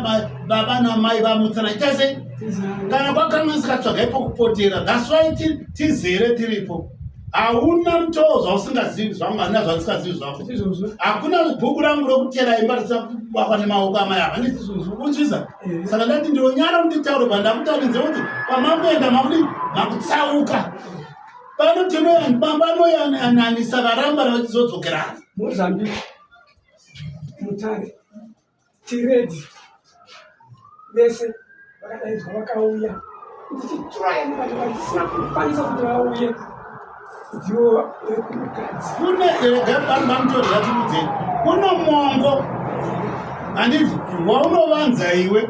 baba namai vamutsana ita sei kana kwakanganisika tsvagai pokupotera that's why tizere tiripo hauna mutoo zvausingazivi zvangu handina zvandisingazivi zvako hakuna bhuku rangu rokutera imba risina kubakwa nemaoko amai ava unzwisa eh. saka ndati ndinonyara kuti nditaure pandakutaridze kuti kwamakuenda makudi makutsauka pano tinoyambamba anoyananisa varamba vachizodzokerana mozambique mutare Tiredi vese vakadaidzwa vakauya ndichitraya nevanhu vandisina kukwanisa kuti vauye ndivo vekumukadzi kune rega bambamutorera tikudzei kuno mongo handiti waunovanza iwe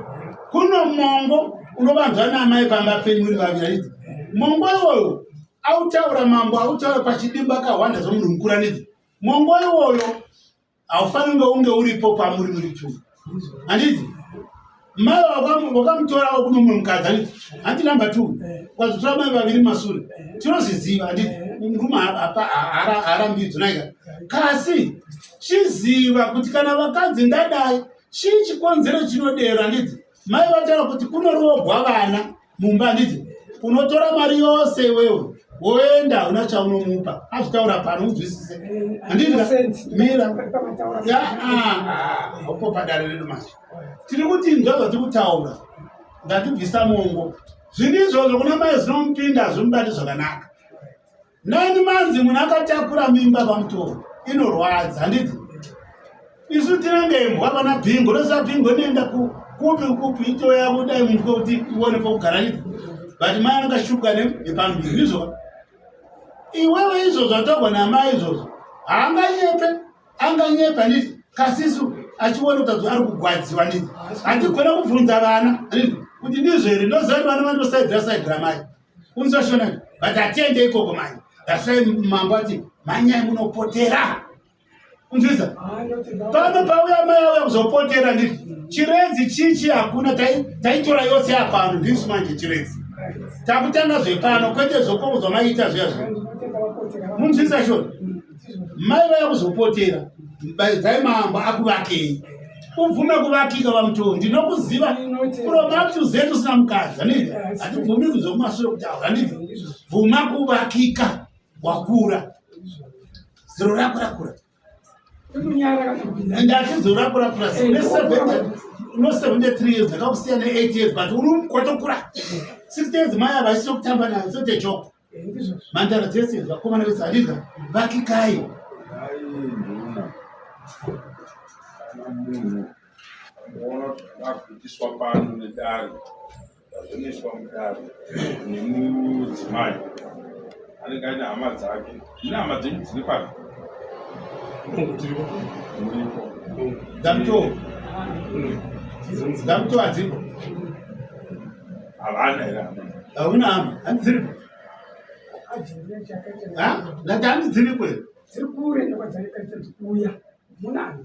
kuno mongo unovanzwa naamai pamba penyu uri vaviri handiti mongo iwoyo. Autaura mambo autaura pachidimbu akahwanda zvomunhu mukuru anidzi mongo iwoyo haufaniri kunge unge uripo pamuri muri two handiti mai wakamutorawo kuno mumwe mukadzi handiti hanti number two eh. wazotora mai vaviri masure eh. tinozviziva handiti eh. murume haarambidzo naika kasi chiziva kuti kana vakadzi ndadai chii chikonzero chinodero handiti mai vataura kuti kunoroogwa vana mumba handiti unotora mari yose iwewe woenda hauna chaunomupa azvitaura pano unzwisise handiti mira upo padare redu manje tiri kuti nzwa zvatiri kutaura ndatibvisa mongo zvinhu izvozvo kuna mai zvinomupinda hazvimubati zvakanaka Nani manzi munhu akatakura mimba pamutoro inorwadza handiti? Isu tinenge imbwa vana bhingo ndoziva bhingo inoenda kupi kupi itouya kudai mutwe kuti ione pokugara handiti? But mai anenge achishupwa nepamuviri ndizvo iwewe izvo zvatogwa namai izvozvo haanganyepe anganyepa handiti kasisu achiona kuti ari kugwadziwa handiti hatigona kubvunza vana handiti kuti ndizvo here ndoziva kuti vana vandosaidira saidira mai Unzwa shona but atiende ikoko manje. That's why mambo ati manyai munopotera. Unzwisa? Pano pauya mai auya kuzopotera nditi chiredzi chichi hakuna taitora yose yapano ndisu manje chiredzi. Takutanga zvepano kwete zvokoko zvamaita zviya zviya. Munzwisa shona? Mai vaya kuzopotera baidzai mambo akuvakei. Ubvume kuvakika vamutowo ndinokuziva from up to z usina mukadzi handiti hatibvumi kuzokumashure kutaura handiti bvuma kuvakika wakura zero rako rakura and ati zero rako rakura no 73 years ndakakusiya ne 8 years but uri kwatokura 60 years mai ava isito kutamba nayo it's not a joke Mhandara dzese vakomana vese handidza vakikai. Munhu angoona kuti ndakuitiswa pano nedare ndazonoiswa mudare nemudzimai anenge aine hama dzake mune hama dzenyu dziri pano muripo Damto. Damto hadzipo. Havana here hama? Hauna hama, handi dziripo. Ndati handi dziripo here? Dziri kure ndokwadzakaita dzikuuya. Muna handi.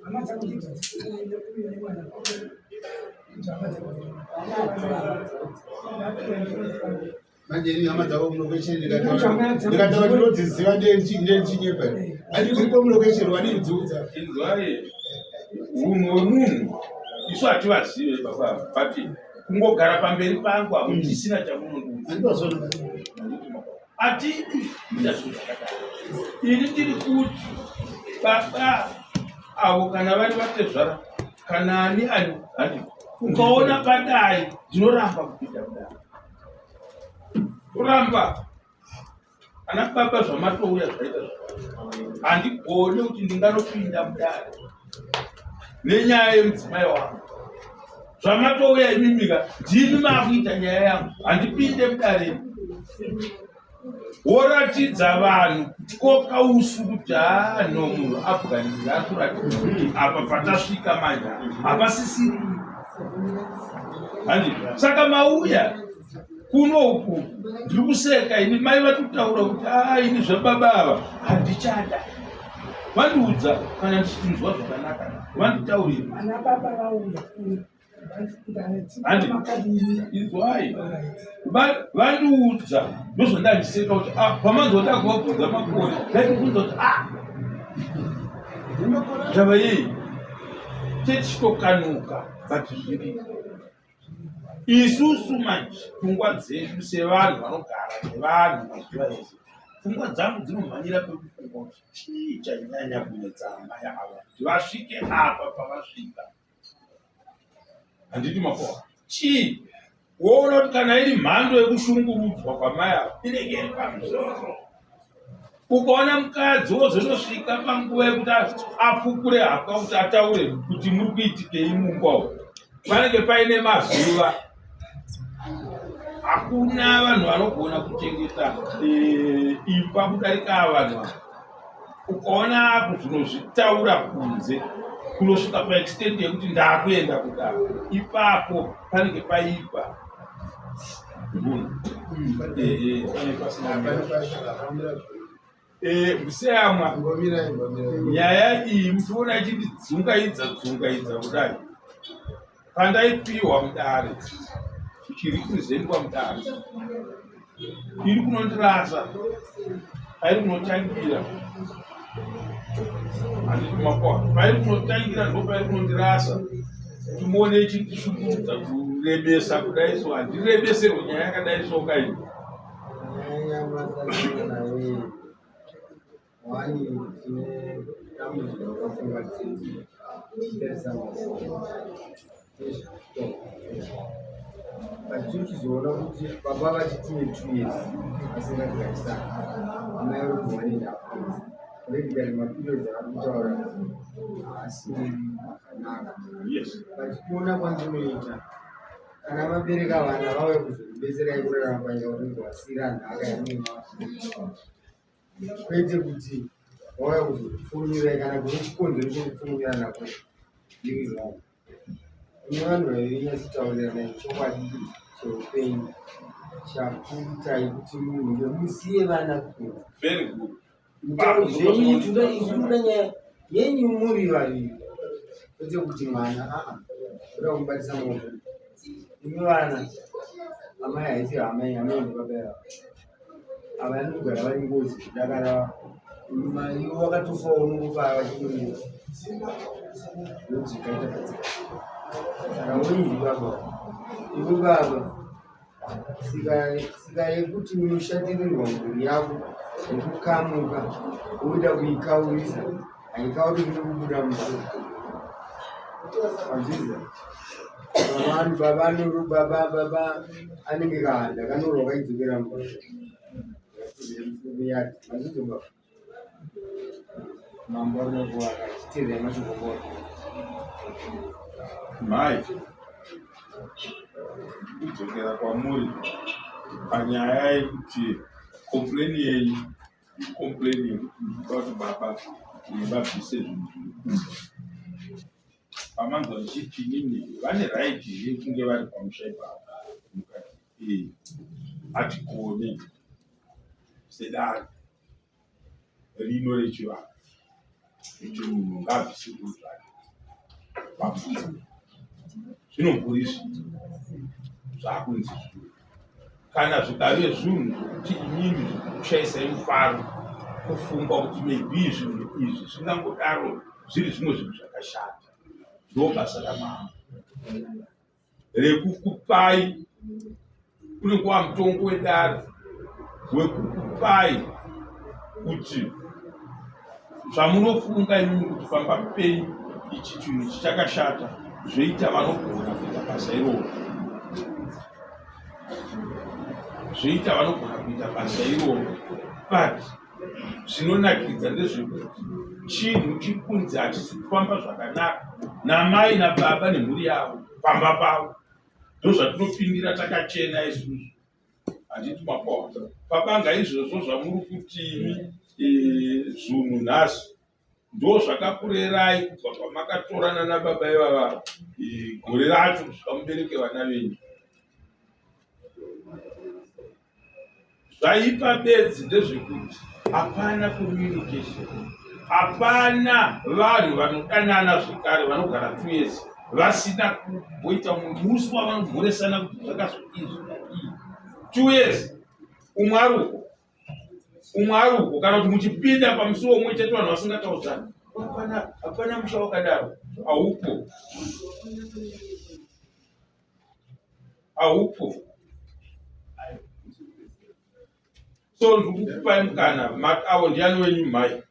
Hama dzangu ndidzo dzikuuya nekuuya nemwana. Ndidzo hama dzangu. Manje ini hama dzavo mulocation ndikataura ndinodziziva ndechinyepa. Handi dziripo mulocation wanidziudza. Inzwai unhu hwemunhu isu hativazive baba but kungogara pamberi pangu hamuchisina chamunondiudza atidi kuita zvinhu zvakadaro ini ndiri kuti baba avo kana vari vatezvara kana ani ani handi ukaona padai ndinoramba kupinda kudai kuramba Ana baba zvamatouya zvaita handigone kuti ndinganopinda mudare nenyaya yemudzimai wangu. Zvamatouya imimika ndimi makuita nyaya yangu, handipinde mudare. Woratidza vanhu kuti kokausu kuti haa no munhu abwanira ari kuratidza kuti apa patasvika manje hapasisiri handi saka mauya kuno uku ndiri kuseka ini mai vatokutaura kuti a ah, ini zvababa ava handichada vandiudza kana ndichinzwa zvakanaka vanditaurira ana baba vauya kuno inzwai vandiudza ndozvandandiseka kuti ah, pamanzwa ndakuvabvunza makore ndaitobvunza kuti a ah, ndava yei techitokanuka but zviripo Isusu manje pfungwa dzedu sevanhu vanogara nevanhu mazuva ese, pfungwa dzangu dzinomhanyira pekufunga kuti chii chanyanya kunetsa amai ava kuti vasvike apa pavasvika. Handiti makoa chii? Woona kuti kana iri mhando yekushungurudzwa kwamai ava inenge iri pamusoro. Ukaona mukadzi wozonosvika panguva yekuti afukure hapwa kuti ataure kuti muri kuitikei mumba umu, panenge paine mazuva. Hakuna vanhu vanogona kuchengeta eh, imba kudarika ava vanhu ava. Ukaona akuzvinozvitaura kunze kunosvika paextent yekuti ndakuenda kudaro, ipapo panenge paipa munhu. Museyamwa nyaya iyi muchiona ichitidzungaidza dzungaidza kudai pandaipiwa mudare ichiripresentwa mudare iri kunondirasa pairi kunotangira handiti makoa pairi kunotangira ndo pairi kunondirasa kuti muone ichitishungurudza kurebesa kudai so handirebeserwe nyaya yakadai so kai Wani tine dambudziko rakafunga tsitsi tichitarisa mazuva but tinochizoona kuti baba vachitine two years vasingagarisana amai vari kuti one and half years already kana maperiods avari kutaura haasi akanaka but kuona kwandinoita kana vabereka vana vauya kuzokubetserai kurarama panyika kuti mugowasira nhaka yamunenge kwete kuti wauya kuzopfumirai kana kune chikonzero chekupfumira nako ndiri wrong kune vanhu vainyatsotauriranai chokwadi cheupenyu chakuitai kuti munhu ngemusiye vana kunze very good mutauro zvenyu tinoda isu toda nyaya yenyu muri vaviri kwete kuti mwana aa toda kumubatisa maoko imi vana amai haisi hama amai ndibaba yavo ava vanogara vari ngozi kudakara iwe wakatofawo unongofa vachingoriyo ndodzvikaita patsika saka wenyu baba iwe baba tsika yekuti unoshatirirwa mhuri yako nekukamuka woida kuikaurisa haikauri kunokubuda musoro wanzviza baba baba baba baba anenge kahanda kanorwa kaidzokera mumba mambo arikuda kuvaka chitendai mashoko Mai, kudzokera kwamuri panyaya yekuti complain yenyu complain yekuti ndikuda kuti baba vabvise zvinhu zviri kumba pamanzwa ndichiti inini vane right here yekunge vari pamusha ipapo mukati ee hatigone sedare rino rechivanhu kuti munhu ngaabvise zvinhu zvake pamusha zvinomhuriswa zvakunzi zvinhu kana zvikave zvinhu zvekuti imimi zvikushaisai mufaro kufunga kuti maybe zvinhu izvi zvingangodaro zviri zvimwe zvinhu zvakashata ndo basa ramambo rekukupai kune kuva mutongo wedare wekukupai kuti zvamunofunga imimi kuti pamba penyu ichi chinhu ichi chakashata zvoita vanogona kuita basa iroro zvoita vanogona kuita basa iroro but zvinonakidza ndezvekuti chinhu chikunzi hachisi kufamba zvakanaka namai nababa nemhuri yavo pamba pavo ndozvatinopindira takachena isusu handiti mapawa pabanga izvozvo zvamuri kuti imi eh, zunhu nhasi ndozvakakurerai kubva pamakatorana nababa ivava eh, gore racho kusvika mubereke vana venyu Zvaipa bedzi ndezvekuti hapana communication, hapana vanhu vanodanana zvekare vanogara tuyezi vasina kumboita musi wavanomhoresana kuti zvakazodii zvikadii. Tuyezi umwe ari uko umwe ari uko kana kuti muchipinda pamusiwo umwe chete vanhu vasingataudzani hapana hapana musha wakadaro haupo haupo so ndikukupai mukana avo ndiani wenyu mhai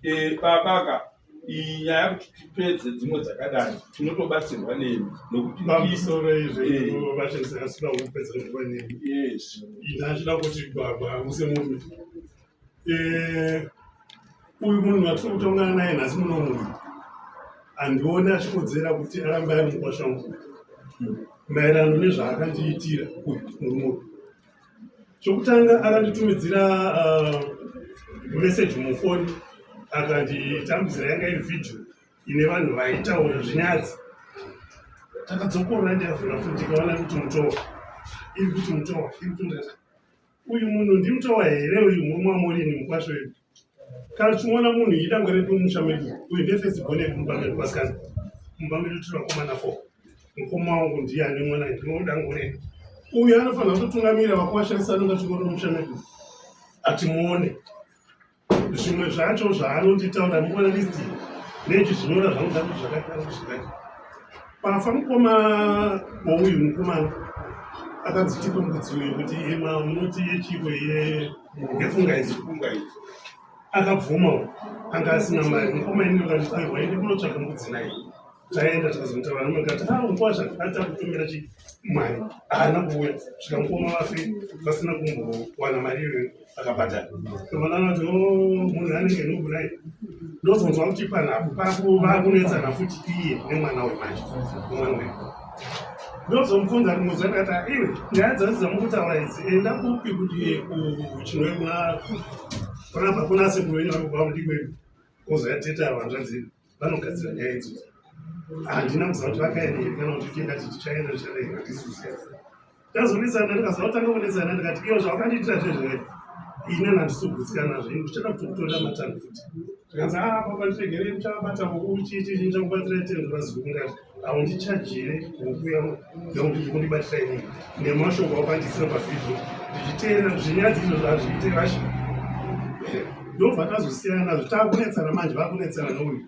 eh, baba ka iyi nyaya kuti tipedze dzimwe dzakadai tinotobatsirwa nemi nokuti pamusoro izvevashandisasida eh. kupedza nguva nemi yes ini achida kuti baba musemume eh, uyu munhu watiri kutongana naye nhasi muno munhu handioni achikodzera kuti arambe ari mukwasha wangu maererano nezvaakandiitira uyu murume uyu chokutanga akanditumidzira uh, meseji mufoni akanditambidzira yanga iri vhidhiyo ine vanhu vaitaura zvinyadzi takadzokorora ndikavhura futi ndikaona kuti mutowa iri kuti mutowa iri kuti ndata uyu munhu ndimutowa here uyu murume wamorini mukwasho uyu kana tichiona munhu idangwe redu mumusha medu uyu ndefesibhoni yedu mumba medu vasikana mumba medu tiri vakomana fo mukoma wangu ndiye ane mwana ndinodango redu uyu anofanira kutotungamira vakwasha vese anonga tichiona mumusha medu atimuone zvimwe zvacho zvaanonditaura muona list nechi zvinyora zvangu zvangu zvakati zvakati pafa mukoma wouyu mukomana akanzi tipe mbudzi uyu kuti ema munoti yechiko yefunga idzi funga idzi akabvuma anga asina mari mukoma ini akati aiwa ende kunotsvaka mbudzi naye taenda tikazonotaura nemwe kati ah mukwasha ati akutumira chi mari haana kuuya svika mukoma vafe vasina kumbowana mari iyoyo akabhadhara vana vati o oh, munhu anenge nhubu nai ndozonzwa kuti panhapu vakunetsana futi iye nemwana uyu manje mwana uyu ndozomubvunza rimwe zuva ndikati ah, iwe nyaya dzacho dzamukutaura idzi enda kupi kuti kuchinoi kuna kunabva kuna sekuru venyu vari kubva mudiki wedu kozouya tete ava hanzvadzi vanogadzira nyaya idzodzo handina kuziva kuti vakaenda here kana kuti tingati tichaenda tichadai handisi kuziva tazonetsana ndikaziva kutanga kunetsana ndikati iyo zvawakandiitira zvezve ini handisi kugutsikana nazvo ini ndichada kutokutorera matanho futi zvikanzi a ah, baba ndiregerei muchavabata huku chii chii ndichakubatsirai tendo vazivi kungati haundichajire huku yaundibatira inini nemashoko awakandisira pavhidhiyo ndichiteerera zvinyadzi izvo zvazviite vashe ndobva tazosiyana nazvo takunetsana manje vakunetsana nouyu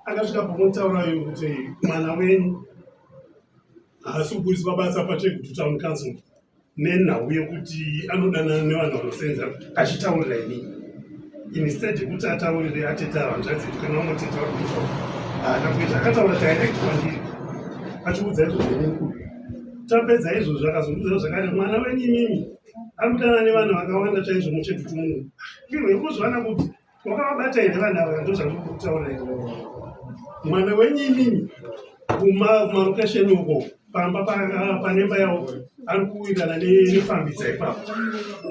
akasvika pakuntaura uyu kuti mwana wenyu haasi kuburitswa basa pachegutu town council nenhau yekuti anodanana nevanhu vanosenza achitaurira ini instead yekuti ataurire atete avanzvadzi kana vamwe tete vari kumusha haana kuita akataura direct kwandiri achiudza izvozvo inini tapedza izvozvo akazondiudza zvakare mwana wenyu imimi ari kudanana nevanhu vakawanda chaizvo muchegutu muno iwe kuzviwana kuti wakavabata here vanhu ava ndozvandiri kutaura here mwana wenyu imimi kumarokesheni uko pamba panemba yavo ari kuwirirana nefambidza ipapo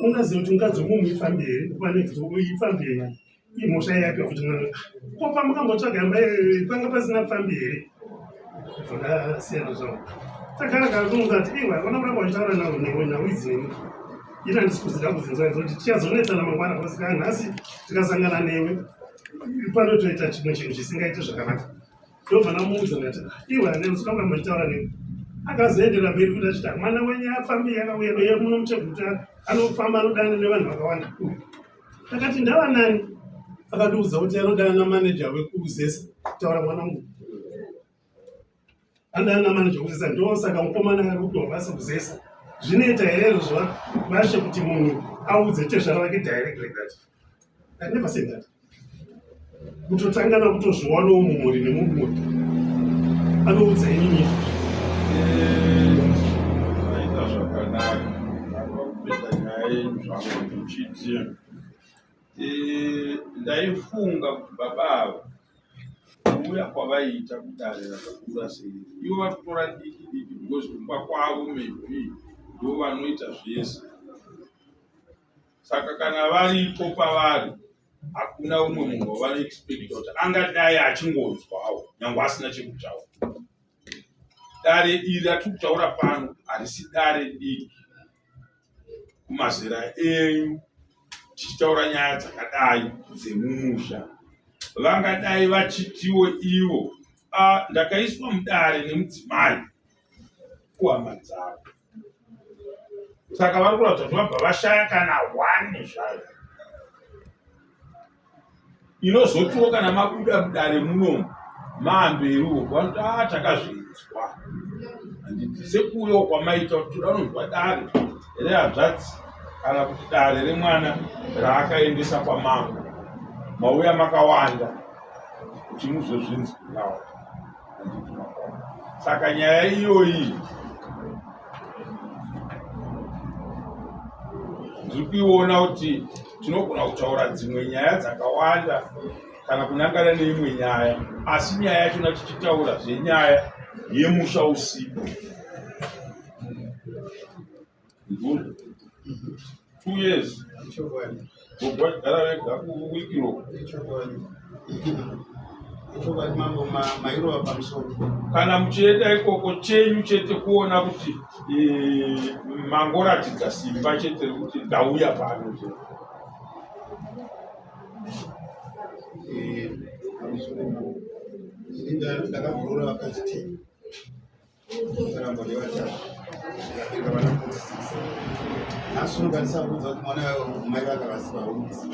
ungaziva kuti mukadzi wemunhu ifambi here pane ifambi here imhosva yapi kuti mwana ko pamukambotsvaga imba panga pasina pfambi here zvakasiyana zvavo tagara gara kunoza kuti iwe hakuna kuramba uchitaura newe nhau idzi neni ini handisi kuzida kuzinzwa idzo kuti tichazonetsana mangwana pasika nhasi tikasangana newe panotoita chimwe chinhu chisingaite zvakanaka ndobva ndamuudza ndati iwe handisina kuramba uchitaura newe akazoendera mberi kuti achita mwana wenyu afambi yakauya uye muno mucheguta anofamba anodana nevanhu vakawanda akati ndava nani akandiudza kuti anodana namaneja wekuzesa kutaura mwana wangu anodana namaneja wekuzesa ndosaka mukomana ari kupiwa basa kuzesa zvinoita here izvo vashe kuti munhu audze tezvara vake direct like that I never said that kutotanga nakutozviwanawo mumhuri nemumhuri anoudza inini aita zvakanaka kupedza nyaya yenyu zvangu ndichiti ndaifunga kuti baba ava kuuya kwavaiita kudare rakakura sei ivo vari kutora diki diki because kumba kwavo maybe ndo vanoita zvese saka kana varipo pavari hakuna umwe munhu wavanoexpecta kuti angadai achingonzwawo nyange asina chekutaura dare iri ratiri kutaura pano harisi dare diki kumazera enyu tichitaura nyaya dzakadai dzemumusha vangadai vachitiwo ivo ndakaiswa mudare nemudzimai kuhama dzavo saka vari kuratidza kuti vabva vashaya kana hwani zvayo inozotiwo kana mabuda mudare munomu maamberiwo vanoti a takazvinzwa handiti sekuuyawo kwamaita kuti toda unonzwa dare rehanzvadzi kana kuti dare remwana raakaendesa kwamambo mauya makawanda kuti muzozvinzwirawo handiti makawanda saka nyaya iyoyi ndiri kuiona kuti tinogona kutaura dzimwe nyaya dzakawanda kana kunangana neimwe nyaya asi nyaya yachona tichitaura zvenyaya yemusha usiku 2 years vogara vega kuwikiro. Ichokwadi mambo mairova pamusoro. Kana muchienda ikoko chenyu chete kuona kuti eh, mangoratidza simba chete rekuti ndauya pano chete. Eh, pamusoro mambo. Ini ndakavhurura vakadzi ten. Karamba nevatatu. Ndikabereka vana 46. Nhasi unokwanisa kuudza kuti mwana mai vanga vasi vaumisi.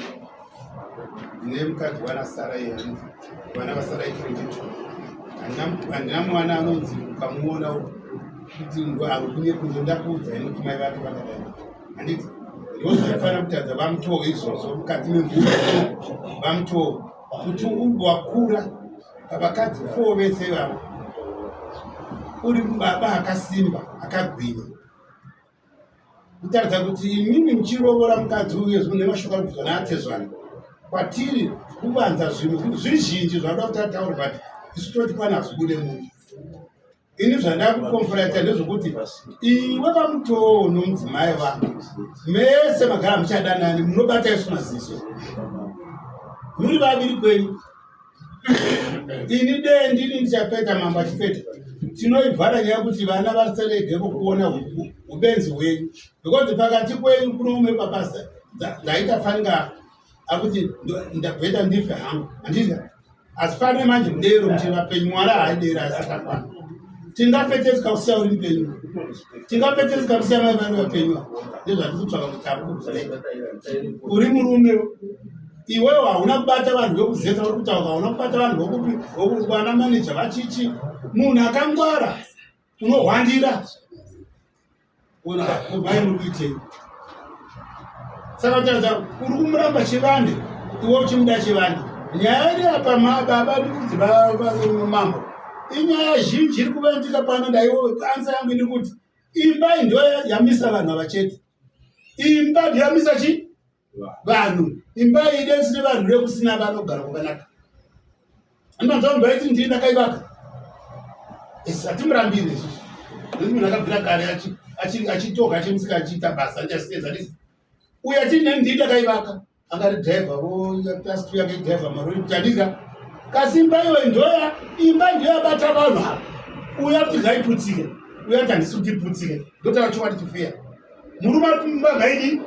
Ndine mukadzi wana Sarai anonzi vana vaSarai 22. Handina mwana anonzi ukamuona kuti arukunye kunze ndakuudza ini kuti mai vake vakadai. Handiti ndizvo zvaifanira kutaridza vamutoo izvozvo mukati memvura vamutoo kuti wakura pavakadzi fo vese ivavo uri baba akasimba akagwinya kutaridza kuti imimi muchirovora mukadzi uye zvine mashoko ari kubvunzwa naatezvana kwatiri kuvanza zvinhu zvizhinji zvanoda kuti ataure but isu toti kwana hazvibude munhu ini zvandakukomfurata ndezvekuti iwe vamutoo nomudzimai vako mese magara muchadanani munobata isu maziso muri vaviri kwenyu ini dee ndini ndichapeta mambo achipeta tinoivhara nyaya kuti vana vasarege kuona ubenzi hwenyu because pakati kwenyu kunoume papasa dzaita fanika akuti ndabheta ndife hangu handiti asi fane manje kudero muchiri vapenyu mwari haaideri asi akakwana tingapetesika kusiya uri mupenyu tingapetesika kusiya mai vari vapenyu ndezvatiri kutsvaka kuti akuzai uri murume iwewo hauna kubata vanhu vekuzesa uri kutaura hauna kubata vanhu vokupi vana maneja vachichi munhu akangwara unohwandira Ona mai muri kuitei? Saka taza uri kumuramba chivande iwe uchimuda chivande. Nyaya iri apa baba ndikudzi mambo. Inyaya zhinji iri kuvaindika pano ndaiwo ansa yangu iri kuti imba iyi ndo yamisa vanhu ava chete. Imba ndiyo yamisa chii? Vanhu. Imba iyi dai sine vanhu rekusina vanogara kwakanaka. Anonzwa vanhu vaiti ndini ndakaivaka. Isi hatimurambire isusu. Nekuti munhu akabvira kare achitoka achimusika achiita basa achasenza ndisi. Uyu achiti neni ndini ndakaivaka. Akari driver vo class 2 yake driver marori kutandika. Kasi imba iyoyi ndoya imba ndiyo yabata vanhu ava. Uyu akuti ngaiputsike. Uyu ati handisi kuti iputsike. Ndotaura chokwadi chifeya. Murume ari kumba ngaidi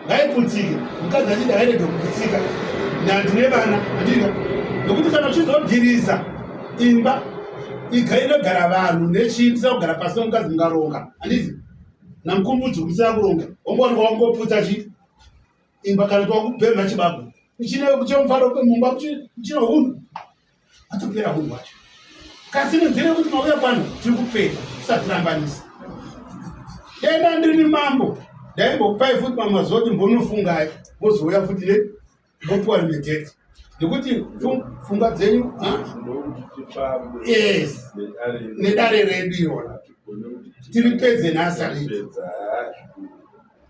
ngaiputsike, mukadzi achiti ngairege kuputsika, ndine vana andika nokuti kana uchizodhiriza imba iga inogara vanhu nechii tisina kugara pasi nomukadzi mungaronga handizi namukumbudzi musina kuronga wangowanikwa wangoputsa chii imba kana kuti wakubhemha chibago kuchine kuchemufaro mumba kuchine hunhu atopera hunhu hwacho kasi nenzira yekuti mauya pano tiri kupera tisatirambanisa denda ndini mambo ndaimbokupai futi mamwe mazuva kuti mbonofungai mozouya futi ne mopiwa rimwe date nekuti pfungwa dzenyu yes nedare redu irona tiripedze nhasi ariti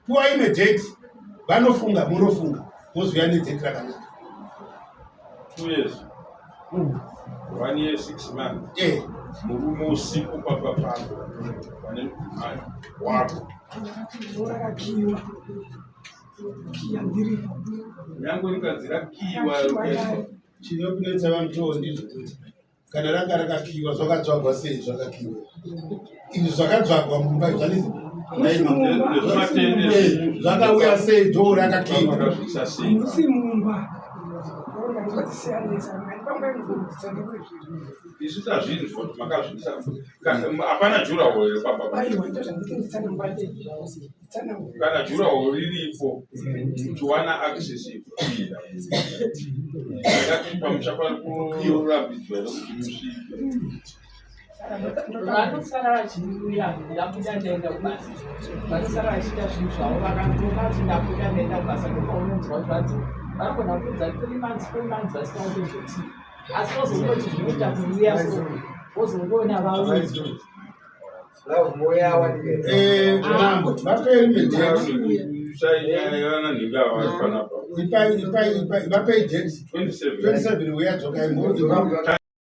Puwa imwe date vanofunga munofunga mozouya nedate rakanaka. 2 years. 1 year 6 months. Eh. Murume usiku papa pako pane mudzimai wako. Rakakiwa. Kiya ndiripo. Nyangwe rikanzi rakiwa Chinokunetsa vamutowo ndizvokuti kana ranga rakakiwa zvakatsvagwa sei zvakakiwa izvi zvakadzvagwa mumba zvanisi zvakauya sei dhoo rakakiwa isu tazvinzwa kuti makazviisa hapana jurawo here pamba kana jurawo riripo tiwana access yekupinda ngati pamusha pari kurambidzwa here kuti musvike vanosara vachiuya ndabuda ndaenda kubasa vanosara vachiita zvinhu zvavo vakandiona kuti ndabuda ndaenda kubasa ndopaunonzwa kuti vanzi vanogona kupedza three months four months vasina kutozoti asi vozongoti zvinoita kuuya so vozongoona vauya Vapei date 27 uya dzokai.